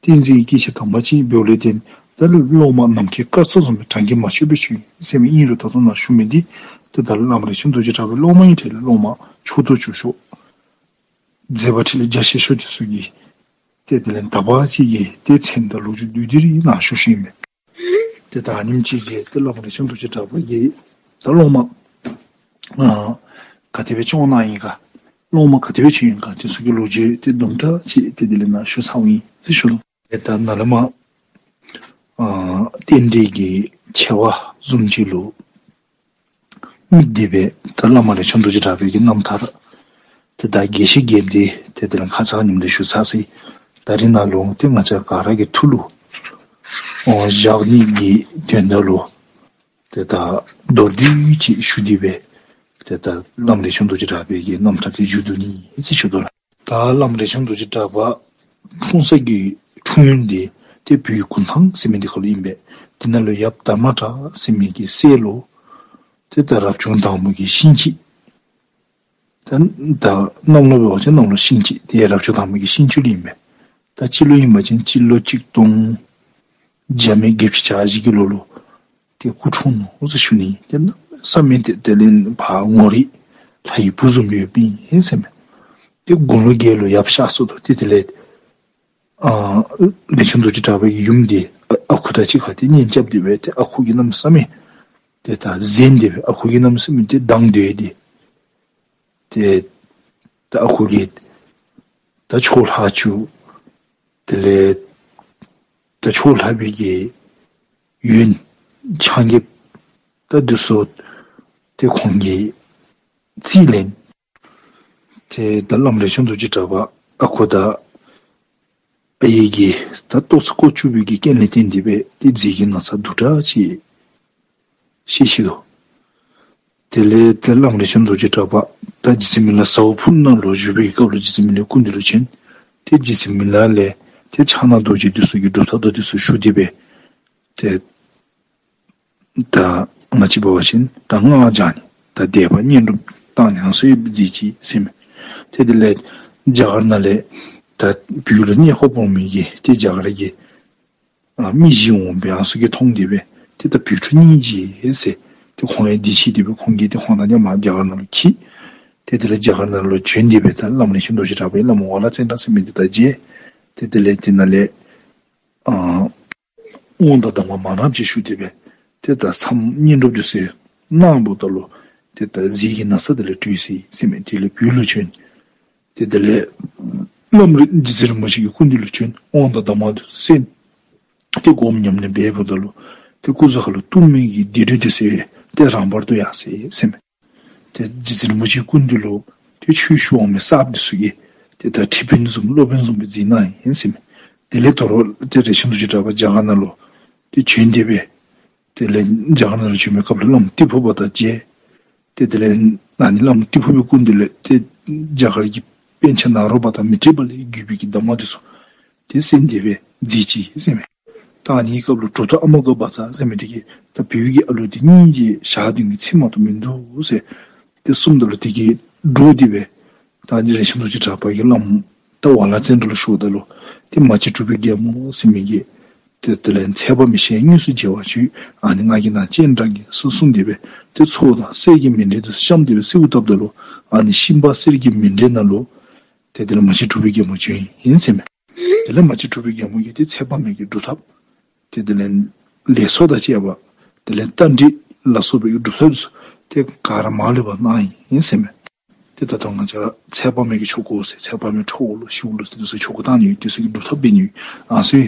བསྟན་འཛིན་སྐྱེས་ཆེན་དམ་པ་ཅིག་འབདཝ་ལས་བརྟེན་ད་སློབ་མ་ནམ་མཁའི་སྐར་ཚོགས་བཟུམ་སྦེ་གྲངས་ཀྱིས་མ་ཆོད་པར་བྱུང་ཡི་ཟེར་མི་ཨིན་རུང་ད་ལྟོ་ནཱ་ཞུ་མི་འདི་ཏེ་ད་བླམ་རས་ཆུང་རྡོ་རྗེ་གྲགས་པའི་སློབ་མ་ཨིན། ཏེ་སློབ་མ་མཆོག་ཏུ་གྱུར་ཤོས་མཛད་པ་ཕྲིན་ལས་རྒྱ་ཆེ་ཤོས་འདི་ཚུ་གི་ཏེ་དེ་ལས་དག་པ་ཅིག་གི་ཏེ་མཚན་དང་ལོ་རྒྱུས་བསྡུས་ཏེ་ར་ནཱ་ཞུ་ཞུཝ་ཨིན་མས། ཏེ་ད་ཨ་ནེམ་ཅིག་གིས་ཏེ་བླམ་རས་ཆུང་རྡོ་རྗེ་གྲགས་པ་གིས་ད་སློབ་མ་ཨ་ག་དེ་སྦེ་བྱོན་གནང་ཡི་ག་སློབ་མ་ག་དེ་སྦེ་བྱོན་ཡི་ག་དེ་ཚུ་གི་ལོ་རྒྱུས་ཏེ་དུམ་གྲ་ཅིག་ཏེ་དེ་ལས་ནཱ་ཞུ་ཚརཝ་ཨིན་ཟེར་ཞུ་དོ། ཏེ་ད་ནཱ་ལས་མར་ཨ་རྟེན་འབྲེལ་གྱི་ཆེ་བ་བཟུམ་ཅིག་ལུ་དམིགས་ཏེ་སྦེ་ད་བླམ་རས་ཆུང་རྡོ་རྗེ་གྲགས་པའི་གི་རྣམ་ཐར་ཏེ་ད་རྒྱས་ཤིང་རྒྱསཔ་འདི་ཏེ་དེ་ལས་ཁ་ཙ་ཉིནམ་ལས་ཞུ་ཚར་ཅི། ད་རིས་ནཱ་ལུ་ཏེ་ང་བཅས་ག་ར་གི་ཐུགས་ལུ་ཨོ་བཞག་ནི་གི་དོན་དག་ལུ་ཏེ་ད་མདོར་བསྡུས་ཅིག་ཞུ་སྟེ་སྦེ་ཏེ་ད་བླམ་རས་ཆུང་རྡོ་རྗེ་གྲགས་པའི་གི་རྣམ་ཐར་འདི་མཇུག་བསྡུ་ནི་ཨིན་ཟེར་ཞུ་དོ་ལགས། ད་བླམ་རས་ཆུང་རྡོ་རྗེ་གྲགས་པ་འཁྲུངས་ས་གི་འཁྲུངས་ཡུལ་འདི་ཏེ་བོད་ཀུན་ཐང་ཟེར་མི་འདི་ཁར་ལུ་ཨིན་པས། དེ་ནང་ལུ་ཡབ་དྷརྨ་ཊ་ཟེར་མི་གི་སྲས་ལུ་ཏེ་ད་རབ་བྱུང་དང་པོ་གི་ཤིང་བྱི། ད་ད་གནམ་ལོ་འབད་བ་ཅིན་གནམ་ལོ་ཤིང་བྱི་ཏེ་རབ་བྱུང་དང་པོ་གི་ཤིང་བྱི་ལུ་ཨིན་པས། ད་སྤྱི་ལོ་ཨིན་པ་ཅིན་སྤྱི་ལོ་གཅིག་སྟོང་བརྒྱ་མེད་བརྒྱད་ཅུ་གྱ་བཞི་གི་ལོ་ལུ་ཏེ་སྐུ་འཁྲུངས་ནུག་ཟེར་ཞུ་ནི། ཏེ་གནམ་མེད་ས་མེད་ཏེ་དེ་ལས་ཕར་ངོ་རིས་ལྷ་ཡི་བུ་བཟུམ་སྦེ་ཡོདཔ་ཨིན་ཟེར་མས། ཏེ་དགུང་ལོ་བརྒྱད་ལུ་ཡབ་གཤགས་སོ་ནུག། ཏེ་དེ་ལས་ཨ་རས་ཆུང་རྡོ་རྗེ་གྲགས་པའི་ཡུམ་འདི་ཨ་ཨ་ཁུ་དང་གཅིག་ཁར་ཏེ་གཉེན་རྐྱབ་སྟེ་སྦེ་ཏེ་ཨ་ཁུ་གིས་གནམ་མེད་ས་མེད་ཏེ་ད་གཟན་ཏེ་སྦེ་ཨ་ཁུ་གིས་གནམ་མེད་ས་མེད་ཏེ་སྡང་སྟེ་ཏེ་ད་ཨ་ཁུ་གིས་ད་ཕྱོགས་ལྷག་བཅུག། དེ་ལས་ད་ཕྱོགས་ལྷག་པའི་གི་ཡོན་ཆང་རྐྱབ་ད་འདི་ཚུ་ཏེ་ཁོང་གིས་རྩིས་ལེན། ཏེ་ད་བླམ་རས་ཆུང་རྡོ་རྗེ་གྲགས་པ་ཨ་ཁུ་དང་ཨའི་གི་ད་ཏོག་ཙམ་ལྐོག་གྱུར་པའི་གི་རྐྱེན་ལས་བརྟེན་ཏེ་སྦེ་ཏེ་རྫས་ཀྱི་ན་ཚ་སྡུག་དྲགས་ཅིག་ཤི་ཤི་དོ། དེ་ལས་ཏེ་བླམ་རས་ཆུང་རྡོ་རྗེ་གྲགས་པ་ད་རྗེ་བཙུན་མི་ལ་ཟ་འོག་ཕུག་ནང་ལུ་བཞུགས་པའི་སྐབས་ལུ་རྗེ་བཙུན་མི་ལའི་སྐུ་མདུན་ལུ་བྱོན། ཏེ་རྗེ་བཙུན་མི་ལ་ལས་ཏེ་ཕྱག་ན་རྡོ་རྗེ་འདི་ཚུ་གི་སྒྲུབ་ཐབས་དང་འདི་ཚུ་ཞུ་སྟེ་སྦེ་ཏེ་ད་ ང་བཅས་འབད་བ་ཅིན་ད་སྔགས་བགྱང་ནི་ད་བཟླས་པ་བསྙེན་སྒྲུབ་བཏང་ནི་ཨ་ནི་ཚུ་ཡང་མཛད་ཅི་ཟེར་མས། ཏེ་དེ་ལས་རྒྱ་གར་ནང་ལས་ད་བོད་ལུ་གནས་སྐོར་འོང་མི་གི་ཏེ་རྒྱ་གར་གྱི་ཨ་མི་བཞི་འོང་སྦེ་ཨ་ནི་ཚུ་གིས་མཐོང་སྟེ་སྦེ་ཏེ་ད་བོད་ཕྲུག་སྙིང་རྗེ་ཟེར། ཏེ་ཁོང་ཡང་འདི་ཤེས་ཏེ་སྦེ་ཁོང་གིས་ཏེ་ཁོང་ར་ཡང་མར་རྒྱ་གར་ནང་ལུ་འཁྱིད། ཏེ་དེ་ལས་རྒྱ་གར་ནང་ལུ་བྱོན་ཏེ་སྦེ་ད་བླམ་རས་ཆུང་རྡོ་རྗེ་གྲགས་པ་བླམ་ཝ་ལ་ཙནྡྲ་ཟེར་མི་འདི་དང་མཇལ། ཏེ་དེ་ལས་དེ་ནང་ལས་ཨ་དབང་དང་གདམས་ངག་མང་རབས་ཅིག་ཞུ་སྟེ་སྦེ་ཏེ་ད་མཚམས་བསྙེན་སྒྲུབ་འདི་ཚུ་གནངམ་ད་ལུ་ཏེ་ད་ཟས་ཀྱི་ན་ཚ་དེ་ལས་གྲོལ་སོ་ཡི་ཟེར་མས། དེ་ལས་བོད་ལུ་བྱོན། ཏེ་དེ་ལས་བླམ་རྗེ་བཙུན་རིན་པོ་ཆེ་གི་སྐུ་མདུན་ལུ་བྱོན། དབང་དང་གདམས་ངག་འདི་ཚུ་གསན། ཏེ་སྒོམ་ཉམས་ལེན་འབདཝ་ད་ལུ་ཏེ་སྐུ་གཟུགས་ཁ་ལུ་གཏུམ་མོའི་གི་སྡིག་སྒྲིབ་འདི་ཚུ་ཏེ་རང་བར་དུ་ཡལ་སོ་ཡི་ཟེར་མས། ཏེ་རྗེ་བཙུན་རིན་པོ་ཆེའི་སྐུ་མདུན་ལུ་ཏེ་ཆོས་ཞུ་འོང་མི་གསརཔ་འདི་ཚུ་གིས་ཏེ་ད་ཁྲི་དཔོན་བཟུམ་སློབ་དཔོན་བཟུམ་སྦེ་མཛད་གནང་ཡི་ཟེར་མས། དེ་ལས་དོ་རུང་ཏེ་རས་ཆུང་རྡོ་རྗེ་གྲགས་པ་རྒྱ་གར་ནང་ལུ་ཏེ་བྱོན་ཏེ་སྦེ་དེ་ལས་རྒྱ་གར་ནང་ལུ་བྱོན་པའི་སྐབས་ལུ་བླམ་ཏི་ཕུ་པ་དང་མཇལ། ཏེ་དེ་ལས་ཨ་ནི་བླམ་ཏི་ཕུ་པའི་སྐུ་མདུན་ལས་ཏེ་རྒྱ་གར་གྱི་པཎ་ཆེན་ནཱ་རོ་པ་དང་མཻ་ཏྲི་པ་ལས་བརྒྱུད་པའི་གི་གདམས་ངག་འདི་ཚུ་ཏེ་གསན་ཏེ་སྦེ་མཛད་ཅི་ཟེར་མས། ད་ཨ་ནི་སྐབས་ལུ་གྲུབ་ཐོབ་ཨ་མ་ག་བཛྲ་ཟེར་མི་འདི་གིས་ད་བོད་ཀྱི་ཨ་ལུ་འདི་སྙིང་རྗེ་ཞག་བདུན་གྱི་ཚེ་མ་གཏོགས་མིན་འདུག་ཟེར་ཏེ་གསུངམ་ད་ལུ་དེ་གིས་འདྲོགས་ཏེ་སྦེ་ད་ཨ་ནི་རས་ཆུང་རྡོ་རྗེ་གྲགས་པ་གིས་བླམ་ད་ཝ་ལ་ཙནྡྲ་ལུ་ཞུཝ་ད་ལུ་ཏེ་མ་གཅིག་གྲུབ་པའི་རྒྱལ་མོ་ཟེར་མི་གིས་ཏེ་དེ་ལས་ཚལ་པ་མའི་ཞལ་དངོས་སུ་མཇལ་བར་བྱོན། ཨ་ནི་ང་གིས་ནཱ་སྤྱན་དྲངས་གེ་ཟེར་གསུངས་ཏེ་སྦེ་ཏེ་ཚོགས་དང་གསེར་གྱི་མཎྜལ་འདི་ཚུ་བཤམས་ཏེ་སྦེ་གསོལཝ་བཏབ་ད་ལུ་ཨ་ནི་ཤིང་པ་གསེར་གྱི་མཎྜལ་ནང་ལུ་ཏེ་དེ་ལས་མ་གཅིག་གྲུབ་པའི་རྒྱལ་མོ་བྱོན་ཡི་ཟེར་མས། དེ་ལས་མ་གཅིག་གྲུབ་པའི་རྒྱལ་མོ་གིས་ཏེ་ཚལ་པ་མའི་གི་སྒྲུབ་ཐབས་ཏེ་དེ་ལས་ལས་ཚོགས་དང་བཅས་པ་དེ་ལས་རྟ་མགྲིན་ལ་སོགས་པའི་སྒྲུབ་ཐབས་ཚུ་ཏེ་ག་ར་མ་ལུས་པ་གནང་ཡི་ཟེར་མས། ཏེ་ད་ལྟོ་ང་བཅས་ར་ཚལ་པ་མའི་གི་ཆོ་ག་ཟེར་ཚལ་པ་མའི་ཁྲོ་བོ་ལོ་ཞི་བ་ལོ་ཟེར་འདི་ཚུ་ཆོ་ག་བཏང་ནི་ཡོད། འདི་ཚུ་གི་སྒྲུབ་ཐབས་འབད་ནི་ཡོད། ཨ་ནི་ཚུ་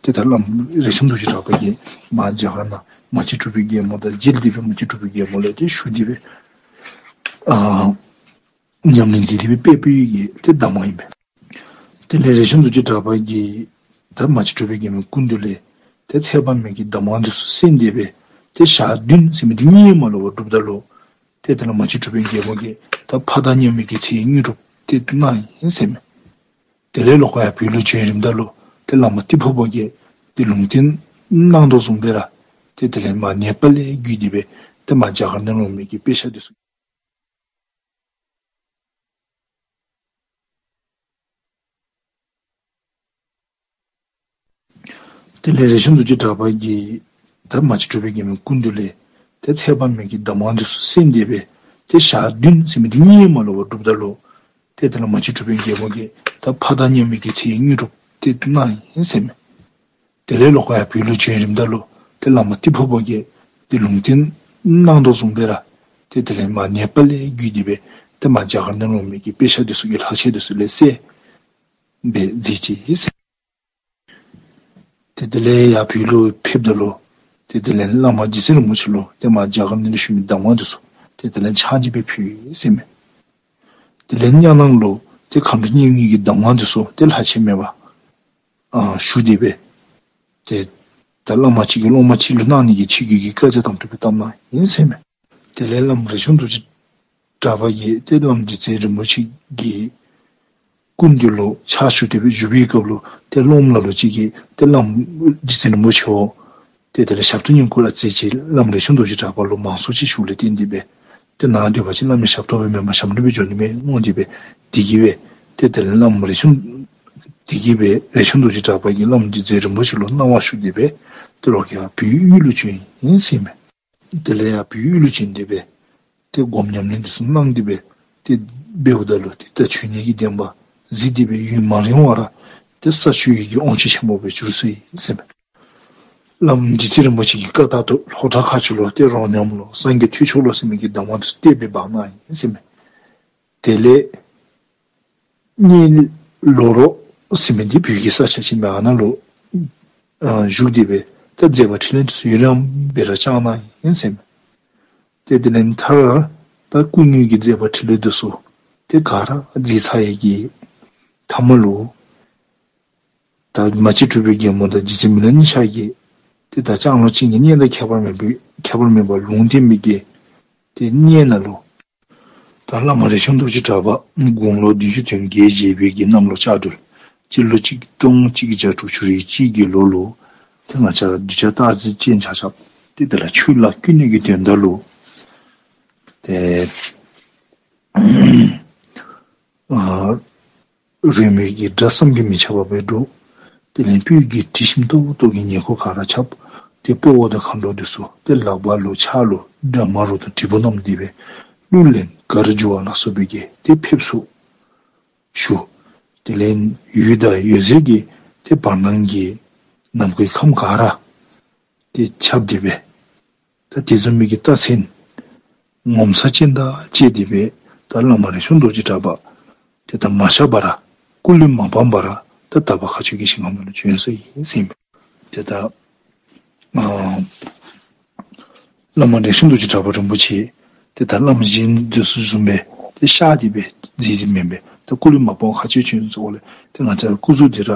ཏེ་ད་བླམ་རས་ཆུང་རྡོ་རྗེ་གྲགས་པ་གིས་མར་རྒྱ་གར་ནང་མ་གཅིག་གྲུབ་པའི་རྒྱལ་མོ་དང་མཇལ་ཏེ་སྦེ་མ་གཅིག་གྲུབ་པའི་རྒྱལ་མོ་ལས་ཏེ་ཞུ་སྟེ་སྦེ་ཨ་ཉམས་ལེན་མཛད་དེ་སྦེ་སྤེལ་སྤེལ་བའི་གི་ཏེ་གདམས་ངག་ཨིན་པས། དེ་ལས་རས་ཆུང་རྡོ་རྗེ་གྲགས་པ་གིས་ད་མ་གཅིག་གྲུབ་པའི་རྒྱལ་མོའི་སྐུ་མདུན་ལས་ཏེ་ཚལ་པ་མའི་གི་གདམས་ངག་འདི་ཚུ་གསན་ཏེ་སྦེ་ཏེ་ཞག་བདུན་ཟེར་མི་འདི་གཉིད་མ་ལོག་པར་སྒྲུབ་ད་ལུ་ཏེ་དེ་ལས་མ་གཅིག་གྲུབ་པའི་རྒྱལ་མོ་གིས་ད་ཕ་དང་མཉམ་མེད་ཀྱི་ཚེ་དངོས་གྲུབ་ཏེ་གནང་ཡི་ཟེར་མས། དེ་ལས་ལོག་ཡར་བོད་ལུ་བྱོན་རནམ་ད་ལུ་ཏེ་བླ་མ་ཏི་ཕུ་པ་གིས་ཏེ་ལུང་བསྟན་གནང་དོ་བཟུམ་སྦེ་ར་ཏེ་དེ་ལས་མར་ནེ་པཱལ་ལས་བརྒྱུད་དེ་སྦེ་ཏེ་མར་རྒྱ་གར་ནང་ལུ་འོང་མི་གི་དཔེ་ཆ་འདི་ཚུ། དེ་ལས་རས་ཆུང་རྡོ་རྗེ་གྲགས་པ་གིས་ད་མ་གཅིག་གྲུབ་པའི་རྒྱལ་མོའི་སྐུ་མདུན་ལས་ཏེ་ཚལ་པ་མའི་གི་གདམས་ངག་འདི་ཚུ་གསན་ཏེ་སྦེ་ཏེ་ཞག་བདུན་ཟེར་མི་འདི་གཉིད་མ་ལོག་པར་སྒྲུབ་ད་ལུ་ཏེ་དེ་ལས་མ་གཅིག་གྲུབ་པའི་རྒྱལ་མོ་གིས་ད་ཕ་དང་མཉམ་མེད་ཀྱི་ཚེ་དངོས་གྲུབ་ཏེ་གནང་ཡི་ཟེར་མས། དེ་ལས་ལོག་ཡར་བོད་ལུ་བྱོན་རནམ་ད་ལུ་ཏེ་བླ་མ་ཏི་ཕུ་པ་གིས་ཏེ་ལུང་བསྟན་གནང་དོ་བཟུམ་སྦེ་ར་ཏེ་དེ་ལས་མར་ནེ་པཱལ་ལས་བརྒྱུད་དེ་སྦེ་ཏེ་མར་རྒྱ་གར་ནང་ལུ་འོང་མི་གི་དཔེ་ཆ་འདི་ཚུ་གི་ལྷག་ཆད་འདི་ཚུ་ལེ་ཤ་སྦེ་མཛད་ཅི་ཟེར། ཏེ་དེ་ལས་ཡར་བོད་ལུ་ཕེབས་ད་ལུ་ཏེ་དེ་ལས་བླ་མ་རྗེ་བཙུན་རིན་པོ་ཆེ་ལུ་ཏེ་མར་རྒྱ་གར་ནང་ལུ་ཞུ་མི་གདམས་ངག་འདི་ཚུ་ཏེ་དེ་ལས་ཕྱག་བཞེས་སྦེ་ཕུལ་ཡི་ཟེར་མས། དེ་ལས་གཉའ་ནང་ལུ་ཏེ་ཁམས་སྤྲུལ་སྙིང་པོ་གི་གདམས་ངག་འདི་ཚུ་ཏེ་ལྷག་ཆད་མེད་པར་ཨ་ཞུ་སྟེ་སྦེ་ཏེ་ད་བླ་མ་གཅིག་གིས་སློབ་མ་གཅིག་ལུ་གནང་ནི་གི་ཆིག་བརྒྱུད་ཀྱི་བཀའ་རྒྱ་དམ་སྤྲོ་སྦེ་བཏབ་གནང་ཡི་ཟེར་མས། དེ་ལས་བླམ་རས་ཆུང་རྡོ་རྗེ་གྲགས་པ་གིས་ཏེ་བླམ་རྗེ་བཙུན་རིན་པོ་ཆེ་གི་སྐུ་མདུན་ལུ་ཕྱག་ཞུ་སྟེ་སྦེ་བཞུགས་པའི་སྐབས་ལུ་ཏེ་སློབ་མ་ལ་ལུ་ཅིག་གིས་ཏེ་བླམ་རྗེ་བཙུན་རིན་པོ་ཆེ་འོ་ཏེ་དེ་ལས་ཞབས་ཏོག་བསྙེན་བཀུར་ར་མཛད་ཅི། བླམ་རས་ཆུང་རྡོ་རྗེ་གྲགས་པ་ལུ་མང་ཚོགས་ཅིག་བཞུགས་ལས་བརྟེན་ཏེ་སྦེ་ཏེ་ནཱ་སྡོད་པ་ཅིན་བླ་མའི་ཞབས་ཏོག་སྦེ་མེན་པར་ཞབས་འདྲེན་སྦེ་འགྱོ་ནི་མས་མནོ་སྟེ་སྦེ་དེ་གིས་སྦེ་ཏེ་དེ་ལས་བླམ་རས་ཆུང་དེ་གིས་སྦེ་རས་ཆུང་རྡོ་རྗེ་གྲགས་པ་གིས་བླམ་རྗེ་བཙུན་རིན་པོ་ཆེ་ལུ་གནང་བ་ཞུ་སྟེ་སྦེ་ཏེ་ལོག་ཡར་བོད་ཡུལ་ལུ་བྱོན་ཡི་ཟེར་མས། དེ་ལས་ཡར་བོད་ཡུལ་ལུ་བྱོན་ཏེ་སྦེ་ཏེ་སྒོམ་ཉམས་ལེན་འདི་ཚུ་གནང་སྟེ་སྦེ་ཏེ་འབདཝ་ད་ལུ་ཏེ་ད་ཆོས་ཉིད་ཀྱི་བདེན་པ་གཟིགས་ཏེ་སྦེ་ཡུན་མ་རིང་བར་ཏེ་ས་བཅུ་ཡི་གི་དབང་ཕྱུག་ཆེན་པོ་སྦེ་གྱུར་སོ་ཡི་ཟེར་མས། བླམ་རྗེ་བཙུན་རིན་པོ་ཆེ་གིས་བཀའ་ལྟར་དུ་ལྷོ་བྲག་མཁར་ཆུ་ལུ་ཏེ་རོ་སྙོམས་ལུ་སངས་རྒྱས་ཐོས་མཆོག་ལུ་ཟེར་མི་གི་གདམས་ངག་འདི་ཚུ་གཏད་སྦེ་འབག་གནང་ཡི་ཟེར་མས། དེ་ལས་གཉལ་ལོ་རོ་ཟེར་མི་འདི་བོད་ཀྱི་ས་ཆ་ཅིག་མས། ཨ་ནཱ་ལུ་ཨ་བཞུགས་ཏེ་སྦེ་ད་མཛད་པ་འཕྲིན་ལས་འདི་ཚུ་ཡུན་རིངམོ་སྦེ་ར་བསྐྱངས་གནང་ཡི་ཟེར་མས། ཏེ་དེ་ལས་མཐར་ད་སྐུ་དངོས་ཀྱི་མཛད་པ་འཕྲིན་ལས་འདི་ཚུ་ཏེ་ག་ར་མཛད་ཚར་ཡི་གི་མཐའ་མ་ལུ་ད་མ་གཅིག་གྲུབ་པའི་རྒྱལ་མོ་དང་རྗེ་བཙུན་མི་ལ་གཉིས་ཆ་གིས་ཏེ་ད་ལྕང་ལོ་གཅིག་གི་གནས་དང་ཁྱད་པར་མེད་པའི་ཁྱད་པར་མེད་པར་ལུང་བསྟན་མི་གི་ཏེ་གནས་ནང་ལུ་ད་བླ་མ་རས་ཆུང་རྡོ་རྗེ་གྲགས་པ་དགུང་ལོ་བདུན་ཅུ་དོན་བརྒྱད་བཞེས་པའི་གི་གནམ་ལོ་ལྕགས་སྦྲུལ་སྤྱི་ལོ་གཅིག་སྟོང་གཅིག་བརྒྱ་དྲུག་ཅུ་རེ་གཅིག་གི་ལོ་ལུ་ཏེ་ང་བཅས་ར་གདུལ་བྱ་རྟག་འཛིན་ཅན་ཆ་ཁྱབ་ ཏེ་དེ་ལས་ཆོས་ལ་བསྐུལ་ནི་གི་དོན་དག་ལུ་ཏེ་ཨ་རོལ་མོའི་གི་སྒྲ་བསམ་གྱིས་མི་ཁྱབ་པ་སྦེ་སྒྲོག། དེ་ལས་སྤོས་ཀྱི་དྲི་ཞིམ་ཏོག་ཏོ་གི་ཉེར་མཁོ་ག་ར་ཁྱབ། ཏེ་སྤོ་བོ་དང་མཁའ་འགྲོ་འདི་ཚུ་ཏེ་ལག་པ་ལུ་ཕྱག་ལུ་འདྲ་མ་རུ་དང་དྲིལ་བུ་བསྣམས་ཏེ་སྦེ་གླུ་ལེན་གར་མཇུག་བ་ལ་སོགས་པའི་གི་ཏེ་ཕེབས་བསུ་ཞུ། དེ་ལས་འོད་དང་འོད་ཟེར་གྱིས་ཏེ་བར་སྣང་གི་ནམ་མཁའི་ཁམས་ག་ར་ཏེ་ཁྱབ་སྟེ་སྦེ་ད་དེ་བཟུམ་མའི་གི་རྟགས་མཚན་ངོ་མཚར་ཅན་དང་བཅས་ཏེ་སྦེ་ད་བླ་མ་རས་ཆུང་རྡོ་རྗེ་གྲགས་པ་ཏེ་ད་མ་གཤགས་པར་སྐུ་ལུས་མ་སྤངས་པར་ད་དག་པ་མཁའ་སྤྱོད་ཀྱི་ཞིང་ཁམས་ནང་ལུ་བྱོན་སོ་ཡི་ཟེར་ཨིན་པས། ཏེ་ད་ཨ་བླ་མ་རས་ཆུང་རྡོ་རྗེ་གྲགས་པ་རིན་པོ་ཆེ་ཏེ་ད་བླམ་གཞན་འདི་ཚུ་བཟུམ་སྦེ་ཏེ་གཤགས་ཏེ་སྦེ་མཛད་དེ་མེན་པས། ད་སྐུ་ལུས་མ་སྤངས་མཁའ་སྤྱོད་བྱོན་སོང་ལས་ཏེ་ང་བཅས་ར་སྐུ་གཟུགས་འདི་ར་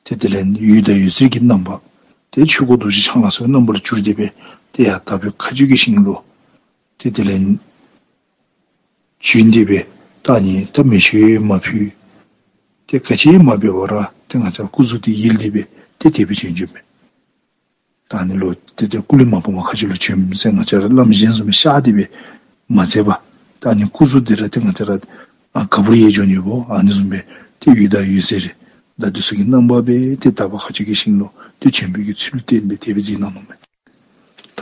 ཏེ་དེ་ལས་འོད་དང་འོད་ཟེར་གྱི་རྣམ་པ་ཏེ་ཆོས་སྐུ་རྡོ་རྗེ་འཆང་ལ་སོགས་པའི་རྣམ་པར་གྱུར་ཏེ་སྦེ་ཏེ་ཡར་དག་པའི་མཁའ་སྤྱོད་ཀྱི་ཞིང་ལུ་ཏེ་དེ་ལས་བྱོན་ཏེ་སྦེ་ད་ཨ་ནི་ད་མེ་མཆོད་མ་ཕུལ་ཏེ་ག་ཅི་མ་འབད་བར་ཏེ་ང་བཅས་ར་སྐུ་གཟུགས་འདི་ཡལ་ཏེ་སྦེ་ཏེ་དེ་སྦེ་བྱོན་བྱོནམ་མས། ད་ཨ་ནི་ལུ་ཏེ་ཏེ་སྐུ་ལུས་མ་སྤངས་པར་མཁའ་སྤྱོད་ལུ་བྱོན་ཟེར་ང་བཅས་ར་བླམ་གཞན་བཟུམ་སྦེ་གཤགས་ཏེ་སྦེ་མ་མཛད་པར་ད་ཨ་ནི་སྐུ་གཟུགས་འདི་ར་ཏེ་ང་བཅས་ར་ཨ་ག་བུར་ཡལ་འགྱོ་ནི་སྦེ་ཨ་ནི་བཟུམ་སྦེ་ཏེ་འོད་དང་འོད་ཟེར་ད་འདི་ཚུ་གི་རྣམ་པ་སྦེ་ཏེ་དག་པ་མཁའ་སྤྱོད་ཀྱི་ཞིང་ལུ་ཏེ་བྱོན་པའི་གི་ཚུལ་བསྟན་སྦེ་དེ་སྦེ་མཛད་གནང་ནུག་མས། ད་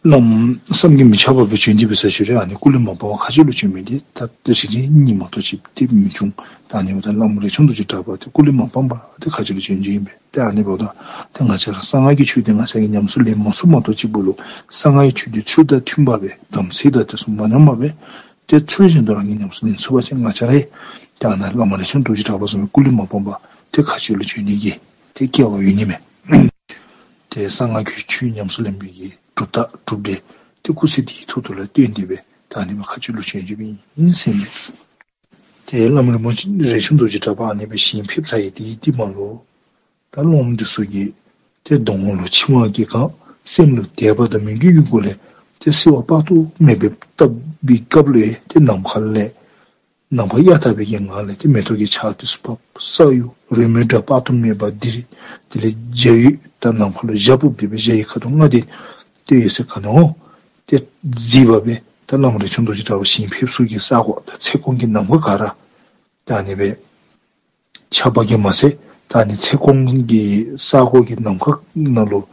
བླམ་བསམ་གྱིས་མི་ཁྱབ་པ་སྦེ་བྱོན་ཏེ་སྦེ་ས་ཆུ་རེ་ཨ་ནི་སྐུ་ལུས་མ་སྤངས་པར་མཁའ་སྤྱོད་ལུ་བྱོན་མི་འདི་ད་ཏེ་རེ་རེ་གཉིས་མ་གཏོགས་ཅིག་ཏེ་མི་བྱུང་། ད་ཨ་ནི་འབདཝ་ད་བླམ་རས་ཆུང་རྡོ་རྗེ་གྲགས་པ་ཏེ་སྐུ་ལུས་མ་སྤངས་པར་ཏེ་མཁའ་སྤྱོད་ལུ་བྱོན་བྱོནམ་ཨིན་པས། ཏེ་ཨ་ནི་འབདཝ་ད་ཏེ་ང་བཅས་ར་གསང་སྔགས་ཀྱི་ཆོས་འདི་ང་བཅས་ཀྱིས་ཉམས་སུ་ལེན་མ་ཚུགས་མ་གཏོགས་ཅིག་འབདཝ་ལུ་གསང་སྔགས་ཀྱི་ཆོས་འདི་ཚུལ་དང་མཐུན་པ་སྦེ་དམ་ཚིག་དང་དེ་ཚུ་མ་ཉམས་པར་སྦེ་ཏེ་ཚུལ་བཞིན་དུ་རང་གིས་ཉམས་སུ་ལེན་ཚུགས་པ་ཅིན་ང་བཅས་ར་ཏེ་ཨ་ནཱ་བླམ་རས་ཆུང་རྡོ་རྗེ་གྲགས་པ་བཟུམ་སྦེ་སྐུ་ལུས་མ་སྤངས་པར་ཏེ་མཁའ་སྤྱོད་ལུ་བྱོན་ནི་གི་ཏེ་སྐལ་བ་ཡོད་ནི་མས། ཏེ་གསང་སྔགས་ཀྱི་ཆོས་ཉམས་སུ་ལེན་པའི་གི་གྲུབ་རྟགས་གྲུབ་འབྲས་ཏེ་སྐུ་ཚེ་འདིའི་ཐོག་ཏུ་ལུ་བརྟེན་ཏེ་སྦེ་ད་ཨ་ནི་སྦེ་མཁའ་སྤྱོད་ལུ་བྱོན་བྱོནམ་ཨིན་ཟེར་ཨིན་མས། ཏེ་བླམ་རིན་པོ་ཆེ་རས་ཆུང་རྡོ་རྗེ་གྲགས་པ་ཨ་ནི་སྦེ་ཞིང་ཕེབས་ཚར་ཡི། དེའི་རྟིང་མ་ལུ་ད་སློབ་མ་འདི་ཚུ་གིས་ཏེ་གདོང་ལུ་མཆི་མ་གིས་གང་སེམས་ལུ་དད་པ་དང་མོས་གུས་ཀྱི་སྒོ་ལས་ཏེ་བསིལ་བ་དཔག་ཏུ་མེད་པའི་བཏབ་པའི་སྐབས་ལུ་ཏེ་ནམ་མཁའ་ལས་ནམ་མཁའ་གཡའ་དག་པའི་གི་ངང་ལས་ཏེ་མེ་ཏོག་གི་ཆར་འདི་ཚུ་ཕབ། ས་གཡོ། རོལ་མོའི་སྒྲ་དཔག་ཏུ་མེད་པ་ལྡིར། དེ་ལས་འཇའ་འོད་ད་ནམ་མཁའ་ལུ་འཇའ་ཕུབ་སྟེ་སྦེ་འཇའ་ཡི་ཁ་དོག་ལྔ་སྟེ་ཏེ་འོད་ཟེར་ག་ནི་བ་ཏེ་མཛེས་པ་སྦེ་ད་བླམ་རས་ཆུང་རྡོ་རྗེ་གྲགས་པ་ཞིང་ཕེབས་ས་གི་ས་གོ་ད་ཚལ་གོང་གི་ནམ་མཁའ་ག་ར་ད་ཨ་ནི་སྦེ་ཁྱབ་པ་གིས་མ་ཚད་ད་ཨ་ནི་ཚལ་གོང་གི་ས་གོ་གི་ནམ་མཁའ་ནང་ལུ་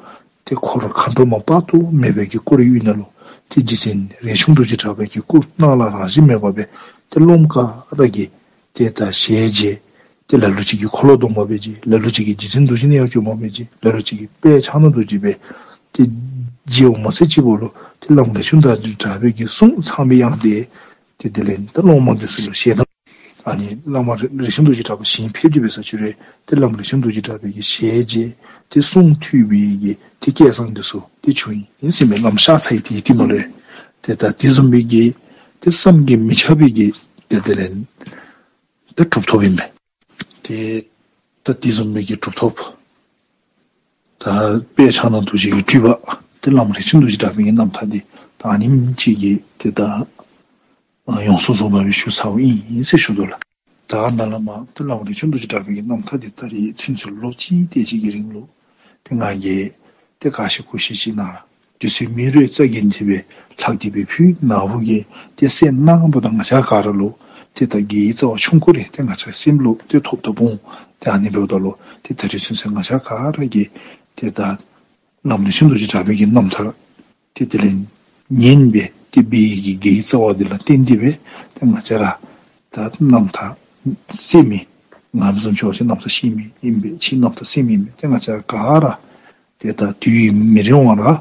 ཏེ་འཁོར་མཁའ་འགྲོ་མ་དཔག་ཏུ་མེད་པའི་གི་སྐུ་རིས་ཡོད་ནི་ལུ་ཏེ་རྗེ་བཙུན་རས་ཆུང་རྡོ་རྗེ་གྲགས་པའི་གི་སྐུ་སྣང་ལ་རང་བཞིན་མེད་པ་སྦེ་ཏེ་སློབ་མ་ག་ར་གིས་ཏེ་ད་ཞལ་མཇལ། ཏེ་ལ་ལུ་ཅིག་གིས་འཁོར་ལོ་སྡོམ་པ་སྦེ་མཇལ། ལ་ལུ་ཅིག་གིས་རྗེ་བཙུན་རྡོ་རྗེ་གནས་ཡུལ་བྱོན་པ་སྦེ་མཇལ། ལ་ལུ་ཅིག་གིས་དཔལ་ཕྱག་ན་རྡོ་རྗེ་སྦེ་ཏེ་མཇལ་བ་མ་ཚད་ཅིག་འབདཝ་ལུ་ཏེ་བླམ་རས་ཆུང་རྡོ་རྗེ་གྲགས་པའི་གི་གསུང་ཚངས་པའི་དབྱངས་དེ་ཏེ་དེ་ལས་ད་སློབ་མ་འདི་ཚུ་ལུ་ཞལ་གདམས། ཨ་ནི་བླ་མ་རས་ཆུང་རྡོ་རྗེ་གྲགས་པ་ཞིང་ཕེབས་ཏེ་སྦེ་ས་ཆུ་རེ་ཏེ་བླམ་རས་ཆུང་རྡོ་རྗེ་གྲགས་པའི་གི་ཞལ་མཇལ་ཏེ་གསུང་ཐོས་པའི་གི་ཏེ་སྐལ་བཟང་འདི་ཚུ་ཏེ་བྱུང་ཡི་ཟེར་ཨིན་མས། བླམ་གཤགས་ཚར་ཡི་དེའི་རྟིང་མ་ལུ་ཏེ་ད་དེ་བཟུམ་མའི་གི་ཏེ་བསམ་གྱིས་མི་ཁྱབ་པའི་གི་ཏེ་དེ་ལས་ཏེ་གྲུབ་ཐོབ་ཨིན་མས། ཏེ་ད་དེ་བཟུམ་མའི་གི་གྲུབ་ཐོབ་ད་དཔལ་ཕྱག་ན་རྡོ་རྗེ་གི་སྤྲུལ་པ་ཏེ་བླམ་རས་ཆུང་རྡོ་རྗེ་གྲགས་པའི་གི་རྣམ་ཐར་འདི་ད་ཨ་ནེམ་ཅིག་གིས་ཏེ་ད་ཡོངས་སུ་རྫོགས་པ་སྦེ་ཞུ་ཚརཝ་ཨིན་ཟེར་ཞུ་དོ་ལགས། ད་ནཱ་ལས་མར་ཏེ་བླམ་རས་ཆུང་རྡོ་རྗེ་གྲགས་པའི་གི་རྣམ་ཐར་འདི་ད་རེས་ཚུན་ཚོད་ལོ་གཅིག་དེ་ཅིག་གི་རིང་ལུ་ཏེ་ང་གིས་ཏེ་ག་ཤེས་གོ་ཤེས་ཅིག་ནང་དུས་ཚོད་མེད་རུང་རྩ་འགེངས་ཏེ་སྦེ་ལྷག་སྟེ་སྦེ་ཕུལ། ནཱ་བུ་གིས་ཏེ་སེམས་ནང་འབདཝ་ད་ང་བཅས་ག་ར་ལུ་ཏེ་ད་དགེ་བའི་རྩ་བ་ཆུང་ཀུ་རེ་ཏེ་ང་བཅས་སེམས་ལུ་ཏེ་ཐོབ་ད་འོང་། ཏེ་ཨ་ནི་འབདཝ་ད་ལུ་ཏེ་ད་རེས་ཚུན་ཚོད་ང་བཅས་ག་ར་གིས་ཏེ་ད་བླམ་རས་ཆུང་རྡོ་རྗེ་གྲགས་པའི་གི་རྣམ་ཐར་ཏེ་དེ་ལས་ཉན་སྦེ་ཏེ་འབད་བའི་གི་དགེ་བའི་རྩ་བ་འདི་ལ་བརྟེན་ཏེ་སྦེ་ཏེ་ང་བཅས་ར་ད་རྣམ་ཐར་སེམས་མི་ང་བཟུམ་ཅིག་རྣམ་ཐར་ཤེས་མི་ཨིན་པས། ཁྱེད་རྣམ་ཐར་སེམས་མི་ཨིན་པས། ཏེ་ང་བཅས་ར་ག་ར་ཏེ་ད་དུས་ཡུན་མི་རིང་བར་ཨ་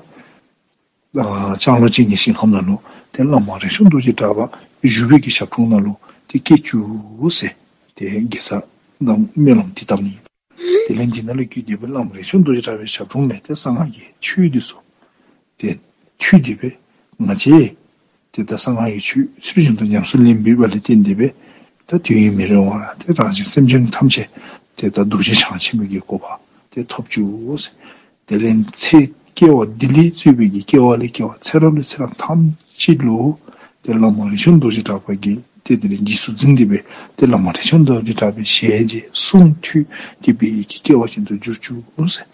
ལྕང་ལོ་གཅིག་གཉིས་ཤིང་ཁམས་ནང་ལུ་ཏེ་བླམ་རས་ཆུང་རྡོ་རྗེ་གྲགས་པ་བཞུགས་པའི་གི་ཞབས་དྲུང་ནང་ལུ་ཏེ་སྐྱེ་བཅུག་ཟེར་ཏེ་དགེ་རྩ་དང་སྨོན་ལམ་འདི་བཏབ་ནི། དེ་ལས་འདི་ནང་ལུ་བརྒྱུད་དེ་སྦེ་བླམ་རས་ཆུང་རྡོ་རྗེ་གྲགས་པའི་ཞབས་དྲུང་ལས་ཏེ་གསང་སྔགས་ཀྱི་ཆོས་འདི་ཚུ་ཏེ་ཐོས་ཏེ་སྦེ་ང་བཅས་ཏེ་ད་གསང་སྔགས་ཀྱི་ཆོས་ཚུལ་བཞིན་དུ་ཉམས་སུ་ལེན་པའི་བར་ལས་བརྟེན་ཏེ་སྦེ་ད་དུས་ཡུན་མི་རིང་བར་ཏེ་རང་གཞན་སེམས་ཅན་ཐམས་ཅད་ཏེ་ད་རྡོ་རྗེ་འཆང་ཆེན་པོའི་གི་གོ་འཕང་ཏེ་ཐོབ་བཅུག་ཟེར། དེ་ལས་ཚེ་སྐྱེ་བ་འདི་ལས་བཙུགས་པའི་གི་སྐྱེ་བ་ལས་སྐྱེ་བ་ཚེ་རབས་ལས་ཚེ་རབས་ཐམས་ཅད་ལུ་ཏེ་བླམ་རས་ཆུང་རྡོ་རྗེ་གྲགས་པ་གིས་ཏེ་དེ་ལས་རྗེས་སུ་འཛིན་ཏེ་སྦེ་ཏེ་བླམ་རས་ཆུང་རྡོ་རྗེ་གྲགས་པའི་ཞལ་མཇལ་གསུང་ཐོས་ཏེ་སྦེ་གི་སྐྱེ་བ་ཅན་དུ་འགྱུར་བཅུག་ཟེར།